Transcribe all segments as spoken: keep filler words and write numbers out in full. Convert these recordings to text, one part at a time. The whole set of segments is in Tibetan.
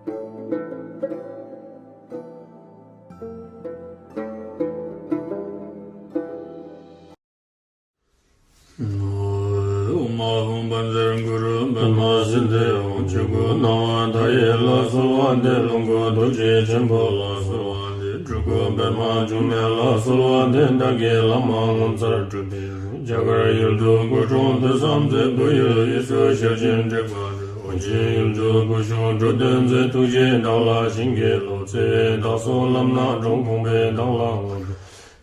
ཨོཾ་ཨཱཿཧཱུྃ་བཛྲ་གུ་རུ་པདྨ་སིདྡྷི་ཧཱུྃ། ཆོས་སྐུ་སྣང་བ་མཐའ་ཡས་ལ་གསོལ་བ་འདེབས། ལོངས་སྐུ་རྡོ་རྗེ་ཆེན་པོ་ལ་གསོལ་བ་འདེབས། སྤྲུལ་སྐུ་པདྨ་འབྱུང་གནས་ལ་གསོལ་བ་འདེབས། བདག་གི་བླ་མ་ངོ་མཚར་སྤྲུལ་པའི་རྒྱ་གར་ཡུལ་དུ་སྐུ་འཁྲུངས་དུས་བཟང་མཛད། བོད་ཡུལ་དབུས་སུ་ཞལ་བྱོན་དྲེགས་པ་འདུལ། ཨོ་རྒྱན་ཡུལ་དུ་སྐུ་བཞུགས་འགྲོ་དོན་མཛད། ཐུགས་རྗེས་བདག་ལ་བྱིན་གྱིས་རློབས། བརྩེ་བས་བདག་སོགས་ལམ་སྣ་དྲོངས། དགོངས་པས་བདག་ལ་ངོ་སྤྲོད།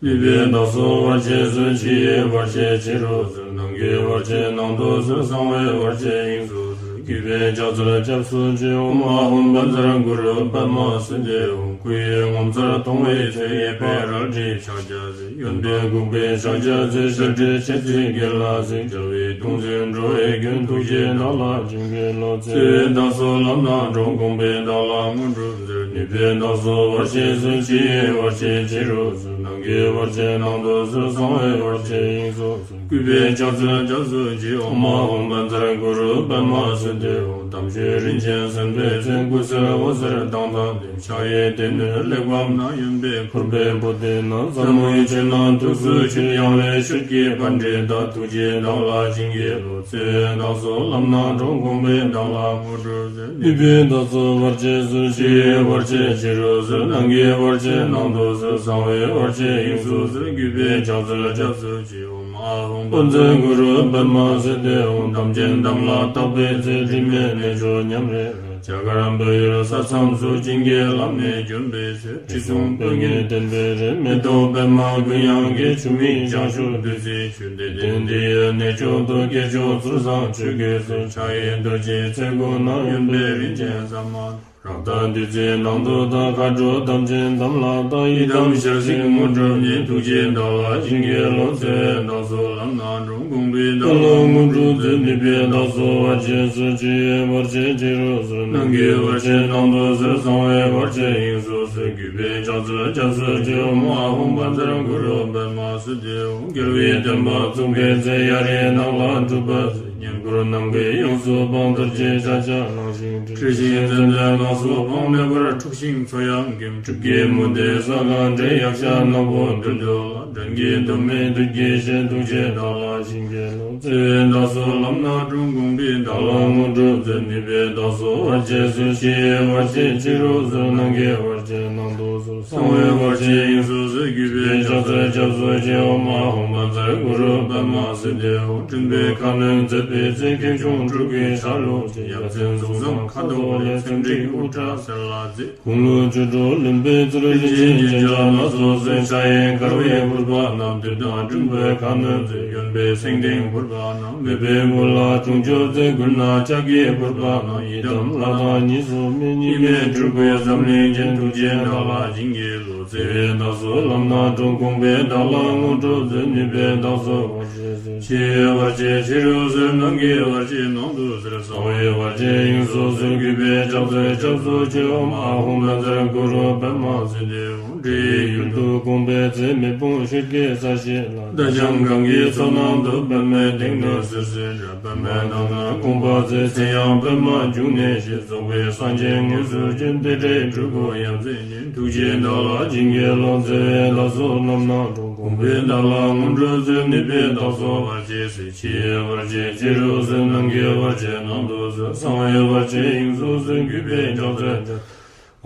ནུས་པས་བདག་སོགས་བར་ཆད་སོལ། ཕྱི་ཡི་བར་ཆད་ཕྱི་རུ་སོལ། ནང་གི་བར་ཆད་ནང་དུ་སོལ། གསང་བའི་བར་ཆད་དབྱིངས་སུ་སོལ། གུས་པས་ཕྱག་འཚལ་སྐྱབས་སུ་མཆི། ཨོཾ་ཨཱཿཧཱུྃ་བཛྲ་གུ་རུ་པདྨ་སིདྡྷི་ཧཱུྃ། སྐུ་ཡི་ངོ་མཚར་མཐོང་བའི་ཚེ། གཡས་པས་རལ་གྲིའི་ཕྱག་རྒྱ། གཡོན་པས་འགུགས་པའི་ཕྱག་རྒྱ་མཛད། ཞལ་བགྲད་མཆེ་གཙིགས་གྱེན་ལ་གཟིགས། རྒྱལ་བའི་གདུང་འཛིན་འགྲོ་བའི་མགོན། ཐུགས་རྗེས་བདག་ལ་བྱིན་གྱིས་རློབས། བརྩེ་བས་བདག་སོགས་ལམ་སྣ་དྲོངས། དགོངས་པས་བདག་ལ་དངོས་གྲུབ་སྩོལ། ནུས་པས་བདག་སོགས་བར་ཆད་སོལ། ཕྱི་ཡི་བར་ཆད་ཕྱི་རུ་སོལ། ནང་གི་བར་ཆད་ནང་དུ་སོལ། གསང་བའི་བར་ཆད་དབྱིངས་སུ་སོལ། གུས་པས་ཕྱག་འཚལ་སྐྱབས་སུ་མཆི། ཨོཾ་ཨཱཿཧཱུྃ་བཛྲ་གུ་རུ་པདྨ་སིདྡྷི་ཧཱུྃ། དམ་ཆོས་རིན་ཆེན་གསན་པའི་ཚེ། སྐུ་གསེར་འོད་ཟེར་མདངས་དང་ལྡན། ཕྱག་གཡས་སྡེ་སྣོད་གླེགས་བམ་བསྣམས། གཡོན་པས་ཕུར་པའི་པུ་སྟི་བསྣམས། ཟབ་མོའི་ཆོས་རྣམས་ཐུགས་སུ་ཆུད། དབྱངས་ལས་ཆོས་ཀྱི་པཎྜི་ཏ། ཐུགས་རྗེས་བདག་ལ་བྱིན་གྱིས་རློབས། བརྩེ་བས་བདག་སོགས་ལམ་སྣ་དྲོངས། དགོངས་པས་བདག་ལ་དངོས་གྲུབ་སྩོལ། ནུས་པས་བདག་སོགས་བར་ཆད་སོལ། ཕྱི་ཡི་བར་ཆད་ཕྱི་རུ་སོལ། ནང་གི་བར་ཆད་ནང་དུ་སོལ། གསང་བའི་བར་ཆད་དབྱིངས་སུ་སོལ། གུས་པས་ཕྱག་འཚལ་སྐྱབས་སུ་མཆི། ཨོཾ་ཨཱཿཧཱུྃ་བཛྲ་གུ་རུ་པདྨ་སིདྡྷི་ཧཱུྃ། དམ་ཅན་དམ་ལ་བཏགས་པའི་ཚེ། དྲི་མེད་གནས་མཆོག་ཉམས་རེ་རེ། རྒྱ་གར་བོད་ཡུལ་ས་མཚམས་སུ། བྱིན་གྱིས་བརླབས་ནས་བྱོན་པའི་ཚེ། དྲི་བསུང་སྤོས་ངད་ལྡན་པའི་རི། མེ་ཏོག་པདྨ་དགུན་ཡང་རྒྱས། ཆུ་མིག་བྱང་ཆུབ་བདུད་རྩིའི་ཆུ། བདེ་ལྡན་འདི་ཡི་གནས་མཆོག་ཏུ། སྐྱེས་མཆོག་ཚུལ་བཟང་ཆོས་ཀྱི་སྲོལ། ཕྱག་གཡས་རྡོ་རྗེའི་ཚལ་སྒོ་ན། གཡོན་པས་རིན་ཆེན་ཟ་མ་ཏོག། རཀྟ་བདུད་རྩིས་ནང་དུ་དག། མཁའ་འགྲོ་དམ་ཅན་དམ་ལ་བཏགས། ཡི་དམ་ཞལ་གཟིགས་དངོས་གྲུབ་བརྙེས། ཐུགས་རྗེས་བདག་ལ་བྱིན་གྱིས་རློབས། བརྩེ་བས་བདག་སོགས་ལམ་སྣ་དྲོངས། དགོངས་པས་བདག་ལ་དངོས་གྲུབ་སྩོལ། ནུས་པས་བདག་སོགས་བར་ཆད་སོལ། ཕྱི་ཡི་བར་ཆད་ཕྱི་རུ་སོལ། ནང་གི་བར་ཆད་ནང་དུ་སོལ། གསང་བའི་བར་ཆད་དབྱིངས་སུ་སོལ། གུས་པས་ཕྱག་འཚལ་སྐྱབས་སུ་མཆི། ཨོཾ་ཨཱཿཧཱུྃ་བཛྲ་གུ་རུ་པདྨ་སིདྡྷི་ཧཱུྃ། རྒྱལ་བའི་བསྟན་པ་བཙུགས་པའི་ཚེ། གཡའ་རིའི་ནགས་ལ་སྒྲུབ་པ་མཛད། བསྙེན་བཀུར་ནམ་མཁའི་དབྱིངས་སུ་འཕངས། རྡོ་རྗེ་ཕྱག་རྒྱ་གླིང་བཞེངས་བྲིས། ཁྲི་བཞེངས་ཙནྡན་ནགས་སུ་འཕངས། མེ་འབར་འཁྲུགས་ཤིང་མཚོ་ཡང་འགེམས། སྲིབ་ཀྱི་མུ་སྟེགས་ས་གང་བསྒྲལ། ཡཀྴ་ནག་པོ་བདུད་འདུལ་བ། འགྲན་གྱི་དོ་མེད་བདུད་ཀྱི་གཤེད། ཐུགས་རྗེས་བདག་ལ་བྱིན་གྱིས་རློབས། བརྩེ་བས་བདག་སོགས་ལམ་སྣ་དྲོངས། དགོངས་པས་བདག་ལ་དངོས་གྲུབ་སྩོལ། ནུས་པས་བདག་སོགས་བར་ཆད་སོལ། ཕྱི་ཡི་བར་ཆད་ཕྱི་རུ་སོལ། ནང་གི་བར་ཆད་ནང་དུ་སོལ། གསང་བའི་བར་ཆད་དབྱིངས་སུ་སོལ། གུས་པས་ཕྱག་འཚལ་སྐྱབས་སུ་མཆི། ཨོཾ་ཨཱཿཧཱུྃ་བཛྲ་གུ་རུ་པདྨ་སིདྡྷི་ཧཱུྃ། སྤྲིན་པའི་ཁ་གནོན་མཛད་པའི་ཚེ། ཁེངས་སྐྱུང་སྤྲུལ་སྐུའི་ཆ་ལུགས་ཅན། ཡ་མཚན་གཟུགས་བཟང་ཁ་དོག་ལེགས། ཚེམས་འགྲིག་དབུ་སྐྲ་སེར་ལ་མཛེས། དགུང་ལོ་བཅུ་དྲུག་ལོན་པའི་ཚེ། རིན་ཆེན་རྒྱན་ཆ་སྣ་ཚོགས་གསོལ། ཕྱག་གཡས་དཀར་བའི་ཕུར་པ་བསྣམས། བདུད་དང་སྲིན་པོའི་ཁ་གནོན་མཛད། གཡོན་པས་སེང་ལྡེང་ཕུར་པ་བསྣམས། མོས་པའི་བུ་ལ་སྲུང་སྐྱོབ་མཛད། མགུལ་ན་ལྕགས་ཀྱི་ཕུར་པ་བསྣམས། ཡི་དམ་ལྷ་དང་གཉིས་སུ་མེད། གཉིས་མེད་སྤྲུལ་སྐུའི་འཛམ་གླིང་རྒྱན། ཐུགས་རྗེས་བདག་ལ་བྱིན་གྱིས་རློབས། བརྩེ་བས་བདག་སོགས་ལམ་སྣ་དྲོངས། དགོངས་པས་བདག་ལ་དངོས་གྲུབ་སྩོལ། ནུས་པས་བདག་སོགས་བར་ཆད་སོལ། ཕྱི་ཡི་བར་ཆད་ཕྱི་རུ་སོལ། ནང་གི་བར་ཆད་ནང་དུ་སོལ། གསང་བའི་བར་ཆད་དབྱིངས་སུ་སོལ། གུས་པས་ཕྱག་འཚལ་སྐྱབས་སུ་མཆི། ཨོཾ་ཨཱཿཧཱུྃ་བཛྲ་གུ་རུ་པདྨ་སིདྡྷི་ཧཱུྃ། འདྲེ་ཡི་ཡུལ་དུ་དགོངས་པའི་ཚེ། མེ་དཔུང་ཤེལ་གྱི་ས་གཞི་ལ། རྟ་རྐྱང་གང་གི་མཚོ་ནང་དུ། པདྨའི་སྡེ་སྣོད་སིལ་སིལ་འབྲ། པདྨའི་ནང་ན་དགོངས་པ་མཛད། མཚན་ཡང་པདྨ་འབྱུང་གནས་ཞེས། རྫོགས་པའི་སངས་རྒྱས་དངོས་སུ་བྱོན། རྟེན་འབྲེལ་སྤྲུལ་སྐུ་ཡ་མཚན་ཅན། ཐུགས་རྗེས་བདག་ལ་བྱིན་གྱིས་རློབས། བརྩེ་བས་བདག་སོགས་ལམ་སྣ་དྲོངས། དགོངས་པས་བདག་ལ་དངོས་གྲུབ་སྩོལ། ནུས་པས་བདག་སོགས་བར་ཆད་སོལ། ཕྱི་ཡི་བར་ཆད་ཕྱི་རུ་སོལ། ནང་གི་བར་ཆད་ནང་དུ་སོལ། གསང་བའི་བར་ཆད་དབྱིངས་སུ་སོལ། གུས་པས་ཕྱག་འཚལ་ཕྱག་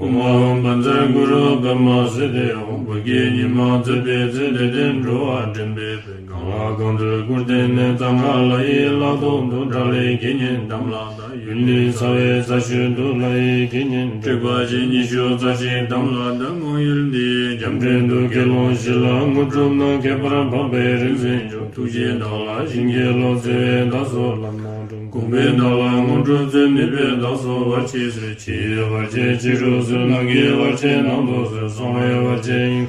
ཨོཾ་ཨཱཿཧཱུྃ་བཛྲ་གུ་རུ་པདྨ་སིདྡྷི་ཧཱུྃ། བོད་ཀྱི་ཉི་མ་མཛད་པའི་ཚེ། བདེ་ལྡན་འགྲོ་བ་འདྲེན་པའི་དཔལ། གང་ལ་གང་འདུལ་སྐུར་བསྟན་ནས། གཙང་ཁ་ལ་ཡི་ལ་ཐོག་ཏུ། དགྲ་ལྷའི་དགེ་བསྙེན་དམ་ལ་བཏགས། ཡུལ་ནི་ཚ་བའི་རྩ་ཤོད་དུ། ལྷ་ཡི་དགེ་བསྙེན་དྲེགས་པ་ཅན། ཉི་ཤུ་རྩ་གཅིག་དམ་ལ་བཏགས། མང་ཡུལ་འདི་ཡི་རྒྱ་འདྲེན་དུ། དགེ་སློང་བཞི་ལ་དངོས་གྲུབ་གནང་། ཁྱད་པར་འཕགས་པའི་རིག་འཛིན་མཆོག། ཐུགས་རྗེས་བདག་ལ་བྱིན་གྱིས་རློབས། བརྩེ་བས་བདག་སོགས་ལམ་སྣ་དྲོངས། དགོངས་པས་བདག་ལ་དངོས་གྲུབ་སྩོལ། ནུས་པས་བདག་སོགས་བར་ཆད་སོལ། ཕྱི་ཡི་བར་ཆད་ཕྱི་རུ་སོལ། ནང་གི་བར་ཆད་ནང་དུ་སོལ། གསང་བའི་བར་ཆད་དབྱིངས།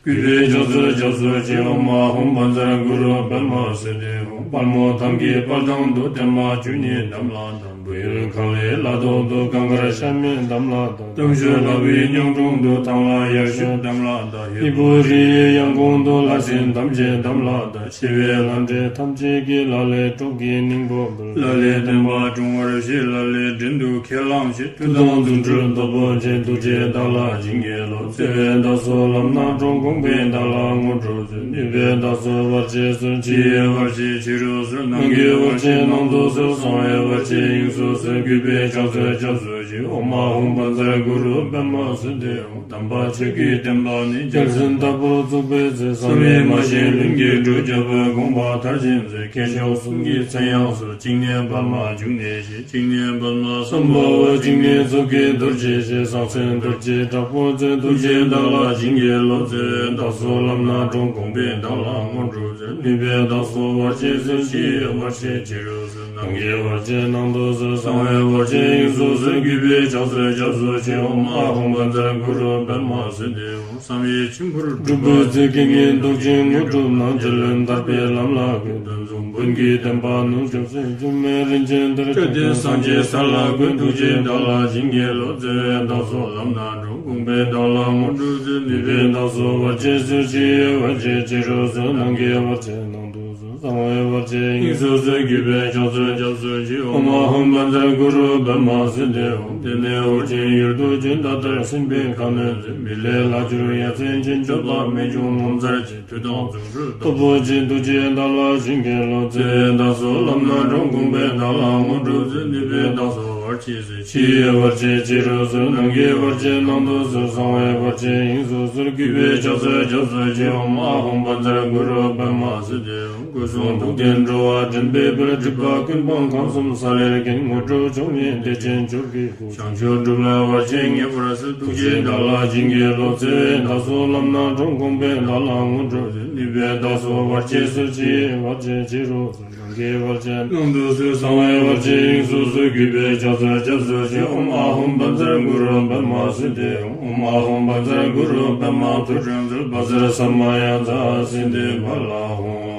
གུས་པས་ཕྱག་འཚལ་སྐྱབས་སུ་མཆི། ཨོཾ་ཨཱཿཧཱུྃ་བཛྲ་གུ་རུ་པདྨ་སིདྡྷི་ཧཱུྃ། དཔལ་མོ་ཐང་གི་དཔལ་ཐང་དུ། བརྟན་མ་བཅུ་གཉིས་དམ་ལ་བཏགས། བོད་ཡུལ་ གང་ལས་ལྷ་ཐོག་ཏུ་གངས་དཀར་ཤ་མེད་འདམ་ལ་བཏགས། དམ་ཆོས་ལྷ་བུའི་སྙིང་དྲུང་དུ། ཐང་ལྷ་ཡར་ཞུ་འདམ་ལ་བཏགས། ཧས་པོ་རི་ཡི་ཡང་གོང་དུ། ལྷ་སྲིན་ཐམས་ཅད་འདམ་ལ་བཏགས། ཞི་བའི་ལྷ་འདྲེ་ཐམས་ཅད་ཀྱིས། ལ་ལས་གྲོགས་ཀྱི་སྙིང་པོ་འབུལ། ལ་ལས་བསྟན་པ་སྲུང་བར་བྱེད། ལ་ལས་བྲན་དུ་ཁས་བླངས་བྱེད། མཐུ་དང་རྫུ་འཕྲུལ་སྟོབས་པོ་ཆེ། ཐུགས་རྗེས་བདག་ལ་བྱིན་གྱིས་རློབས། བརྩེ་བས་བདག་སོགས་ལམ་སྣ་དྲོངས། དགོངས་པས་བདག་ལ་དངོས་གྲུབ་སྩོལ། ནུས་པས་བདག་སོགས་བར་ཆད་སོལ། ཕྱི་ཡི་བར་ཆད་ཕྱི་རུ་སོལ། ནང་གི་བར་ཆད་ནང་དུ་སོལ། གསང་བའི་བར་ཆད་དབྱིངས་སུ་སོལ། གུས་པས་ཕྱག་འཚལ་སྐྱབས་སུ་མཆི། ཨོཾ་ཨཱཿཧཱུྃ་བཛྲ་གུ་རུ་པདྨ་སིདྡྷི་ཧཱུྃ། དམ་པ་ཆོས་ཀྱི་བསྟན་པ་ནི། རྒྱལ་མཚན་ལྟ་བུར་བཙུགས་པའི་ཚེ། བསམ་ཡས་མ་བཞེངས་ལྷུན་གྱིས་གྲུབ། རྒྱལ་པོའི་དགོངས་པ་མཐར་ཕྱིན་མཛད། མཁས་མཆོག་གསུམ་གྱི་མཚན་ཡང་གསོལ། གཅིག་ནས་པདྨ་འབྱུང་གནས་ཞེས། གཅིག་ནས་པདྨ་སམྦྷ་ཝ། གཅིག་ནས་མཛུབ་ཀྱི་རྡོ་རྗེ་ཞེས། གསང་མཚན་རྡོ་རྗེ་དྲག་པོ་མཛད། ཐུགས་རྗེས་བདག་ལ་བྱིན་གྱིས་རློབས། བརྩེ་བས་བདག་སོགས་ལམ་སྣ་དྲོངས། དགོངས་པས་བདག་ལ་དངོས་གྲུབ་སྩོལ། ནུས་པས་བདག་སོགས་བར་ཆད་སོལ། ཕྱི་ཡི་བར་ཆད་ཕྱི་རུ་སོལ། ནང་གི་བར་ཆད་ནང་དུ་སོལ། གསང་བའི་བར་ཆད་དབྱིངས་སུ་སོལ། གུས་པས་ཕྱག་འཚལ་སྐྱབས་སུ་མཆི། ཨོཾ་ཨཱཿཧཱུྃ་བཛྲ་གུ་རུ་པདྨ་སིདྡྷི་ཧཱུྃ། བསམ་ཡས་མཆིམས་ཕུར་སྒྲུབ་པའི་ཚེ། དགེ་བསྙེན་མདོག་ཅན་དངོས་གྲུབ་སྣང་། རྗེ་བློན་ཐར་པའི་ལམ་ལ་བཀོད། གདོན་བཟུང་བོན་གྱི་བསྟན་པ་ནུབ་བྱུང་ཚེ། སྒྱུ་མའི་རིན་ཆེན་གཏེར་སྤྱོད་དེ། སངས་རྒྱས་ས་ལ་བཀོད། ཐུགས་རྗེས་བདག་ལ་བྱིན་གྱིས་རློབས། བརྩེ་བས་བདག་སོགས་ལམ་སྣ་དྲོངས། དགོངས་པས་བདག་ལ་དངོས་གྲུབ་སྩོལ། ནུས་པས་བདག་སོགས་བར་ཆད་སོལ། ཕྱི་ཡི་བར་ཆད་ཕྱི་རུ་སོལ། ནང་གི་བར་ཆད་ནང་དུ་སོལ། གསང་བའི་བར་ཆད་དབྱིངས་སུ་སོལ། གུས་པས་ཕྱག་འཚལ་སྐྱབས་སུ་མཆི། ཨོཾ་ཨཱཿཧཱུྃ་བཛྲ་གུ་རུ་པདྨ་སིདྡྷི་ཧཱུྃ། དེ་ནས་ཨོ་རྒྱན་ཡུལ་དུ་བྱོན། ད་ལྟར་སེམས་དཔའི་ཁ་གནོན་མཛད། མི་ལས་ལྷག་གྱུར་ཡ་མཚན་ཅན། སྤྱོད་པ་རྨད་བྱུང་ངོ་མཚར་ཅན། མཐུ་དང་རྫུ་འཕྲུལ་སྟོབས་པོ་ཆེ། ཐུགས་རྗེས་བདག་ལ་བྱིན་གྱིས་རློབས། བརྩེ་བས་བདག་སོགས་ལམ་སྣ་དྲོངས། དགོངས་པས་བདག་ལ་དངོས་གྲུབ་སྩོལ། ནུས་པས་བདག་སོགས་བར་ཆད་སོལ། ཕྱི་ཡི་བར་ཆད་ཕྱི་རུ་སོལ། ནང་གི་བར་ཆད་ནང་དུ་སོལ། གསང་བའི་བར་ཆད་དབྱིངས་སུ་སོལ། གུས་པས་ཕྱག་འཚལ་སྐྱབས་སུ་མཆི། ཨོཾ་ཨཱཿཧཱུྃ་བཛྲ་གུ་རུ་པདྨ་སིདྡྷི་ཧཱུྃ། སྐུ་གསུང་ཐུགས་ལྡན་འགྲོ་བ་འདྲེན་པའི་དཔལ། སྒྲིབ་པ་ཀུན་སྤངས་ཁམས་གསུམ་ས་ལེར་མཁྱེན། དངོས་གྲུབ་མཆོག་བརྙེས་བདེ་ཆེན་མཆོག་གི་སྐུ། བྱང་ཆུབ་སྒྲུབ་ལ་བར་ཆད་ངེས་པར་སེལ། ཐུགས་རྗེས་བདག་ལ་བྱིན་གྱིས་རློབས། བརྩེ་བས་བདག་སོགས་ལམ་སྣ་དྲོངས། དགོངས་པས་བདག་ལ་དངོས་གྲུབ་སྩོལ། ནུས་པས་བདག་སོགས་བར་ཆད་སོལ། ཕྱི་ཡི་བར་ཆད་ཕྱི་རུ་སོལ། ནང་གི་བར་ཆད་ནང་དུ་སོལ། གསང་བའི་བར་ཆད་དབྱིངས་སུ་སོལ། གུས་པས་ཕྱག་འཚལ་སྐྱབས་སུ་མཆི། ཨོཾ་ཨཱཿཧཱུྃ་བཛྲ་གུ་རུ་པདྨ་སིདྡྷི་ཧཱུྃ། ཨོཾ་ཨཱཿཧཱུྃ་བཛྲ་གུ་རུ་པདྨ་ཐོད་ཕྲེང་རྩལ། བཛྲ་ས་མ་ཡ་ཛཿསིདྡྷི་ཕ་ལ་ཧཱུྃ།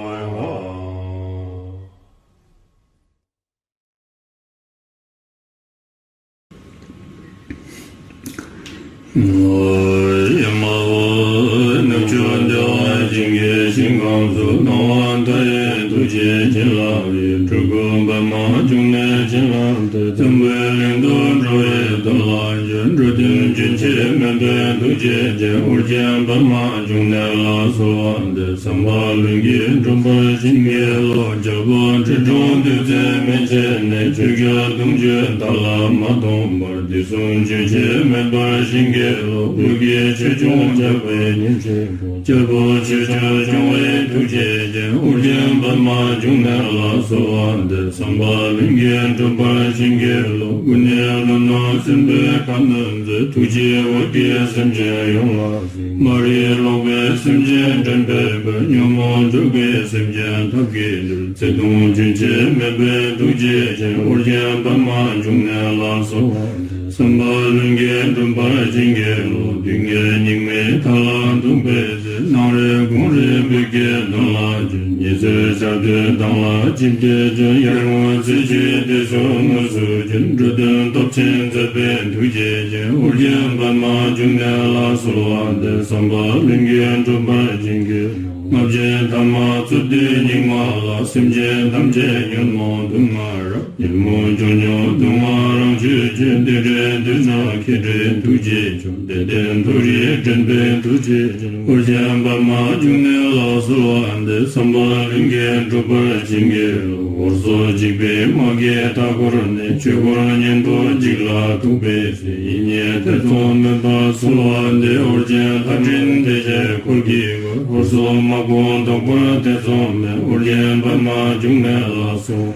ཡ་མ་ཧོ། ནུབ་ཕྱོགས་བདེ་བ་ཅན་གྱི་ཞིང་ཁམས་སུ། སྣང་བ་མཐའ་ཡས་ཐུགས་རྗེ་བྱིན་རླབས་ཀྱིས། སྤྲུལ་སྐུ་པདྨ་འབྱུང་གནས་བྱིན་རླབས་ཏེ། འཛམ་བུའི་གླིང་དུ་འགྲོ་བའི་དོན་ལ་བྱོན། འགྲོ་དོན་རྒྱུན་ཆད་མེད་པའི་ཐུགས་རྗེ་ཅན། ཨོ་རྒྱན་པདྨ་འབྱུང་གནས་ལ་གསོལ་བ་འདེབས། བསམ་པ་ལྷུན་གྱིས་འགྲུབ་པར་བྱིན་གྱིས་རློབས། རྒྱལ་པོ་ཁྲི་སྲོང་ལྡེ་བཙན་མན་ཆད་ནས། ཆོས་རྒྱལ་གདུང་བརྒྱུད་བདག་ལ་མ་སྟོངས་བར། དུས་གསུམ་རྒྱུན་ཆད་མེད་པར་བྱིན་གྱིས་རློབས། བོད་ཀྱི་ཆོས་སྐྱོང་ཇག་པའི་གཉེན་གཅིག་པུ། རྒྱལ་པོ་ཆོས་སྐྱོང་སྐྱོང་བའི་ཐུགས་རྗེ་ཅན། ཨོ་རྒྱན་པདྨ་འབྱུང་གནས་ལ་གསོལ་བ་འདེབས། བསམ་པ་ལྷུན་གྱིས་འགྲུབ་པར་བྱིན་གྱིས་རློབས། ཀུན་ནས་བློ་རྣོ་སེམས་དཔའི་ཁ་གནོན་མཛད། ཐུགས་རྗེས་འོད་ཀྱིས་སེམས་ཅན་ཡོངས་ལ། མ་རིག་ལོག་པའི་སེམས་ཅན་འདྲེན་པའི་དཔལ། ཉོན་མོངས་འཁྲུལ་པའི་སེམས་ཅན་ཐབས་ཀྱིས་འདུལ། བརྩེ་གདུང་རྒྱུན་ཆད་མེད་པའི་ཐུགས་རྗེ་ཅན། ཨོ་རྒྱན་པདྨ་འབྱུང་གནས་ལ་གསོལ་བ་འདེབས། བསམ་པ་ལྷུན་གྱིས་འགྲུབ་པར་བྱིན་གྱིས་རློབས། སྡུག་བསྔལ་སྙིགས་མའི་མཐའ་ལ་ཐུག་པའི་ཚེ། སྣང་རེ་དགོངས་རེ་བོད་ཀྱི་དོན་ལ་བྱོན། ཉི་ཚེ་ཆར་དུས་མདངས་ལ་ཆིབས་ཏེ་བྱོན། ཡར་ངོ་ཚེས་བཅུའི་དུས་སུ་དངོས་སུ་བྱོན། འགྲོ་དོན་སྟོབས་ཆེན་མཛད་པའི་ཐུགས་རྗེ་ཅན། ཨོ་རྒྱན་པདྨ་འབྱུང་གནས་ལ་གསོལ་བ་འདེབས། བསམ་པ་ལྷུན་གྱིས་འགྲུབ་པར་བྱིན་གྱིས་རློབས། ལྔ་བརྒྱའི་ཐ་མ་ཚུར་འདུས་སྙིགས་མ་ལ། སེམས་ཅན་ཐམས་ཅད་ཉོན་མོངས་དུག་ལྔ་རབ། ཉོན་མོངས་ཆོས་ཉིད་དུག་ལྔ་རང་ཆས་ཀྱི། བདེ་འབྲས་འདོད་ན་མཁས་འདྲེན་ཐུགས་རྗེ་ཆུང་། བདེ་ལྡན་མཐོ་རིས་འདྲེན་པའི་ཐུགས་རྗེ་ཅན། ཨོ་རྒྱན་པདྨ་འབྱུང་གནས་ལ་གསོལ་བ་འདེབས། བསམ་པ་ལྷུན་གྱིས་འགྲུབ་པར་བྱིན་གྱིས་རློབས། ཧོར་སོག་འཇིགས་པའི་དམག་གིས་མཐའ་བསྐོར་ནས། ཆོས་འཁོར་གཉན་པོ་འཇིག་ལ་ཐུག་པའི་ཚེ། ཡིད་གཉིས་ཐེ་ཚོམ་མེད་པར་གསོལ་བ་འདེབས། ཨོ་རྒྱན་ལྷ་འདྲེ་སྡེ་བརྒྱད་འཁོར་གྱིས་བསྐོར། ཧོར་སོག་དམག་དཔུང་བཟློག་པར་ཐེ་ཚོམ་མེད། ཨོ་རྒྱན་པདྨ་འབྱུང་གནས་ལ་གསོལ།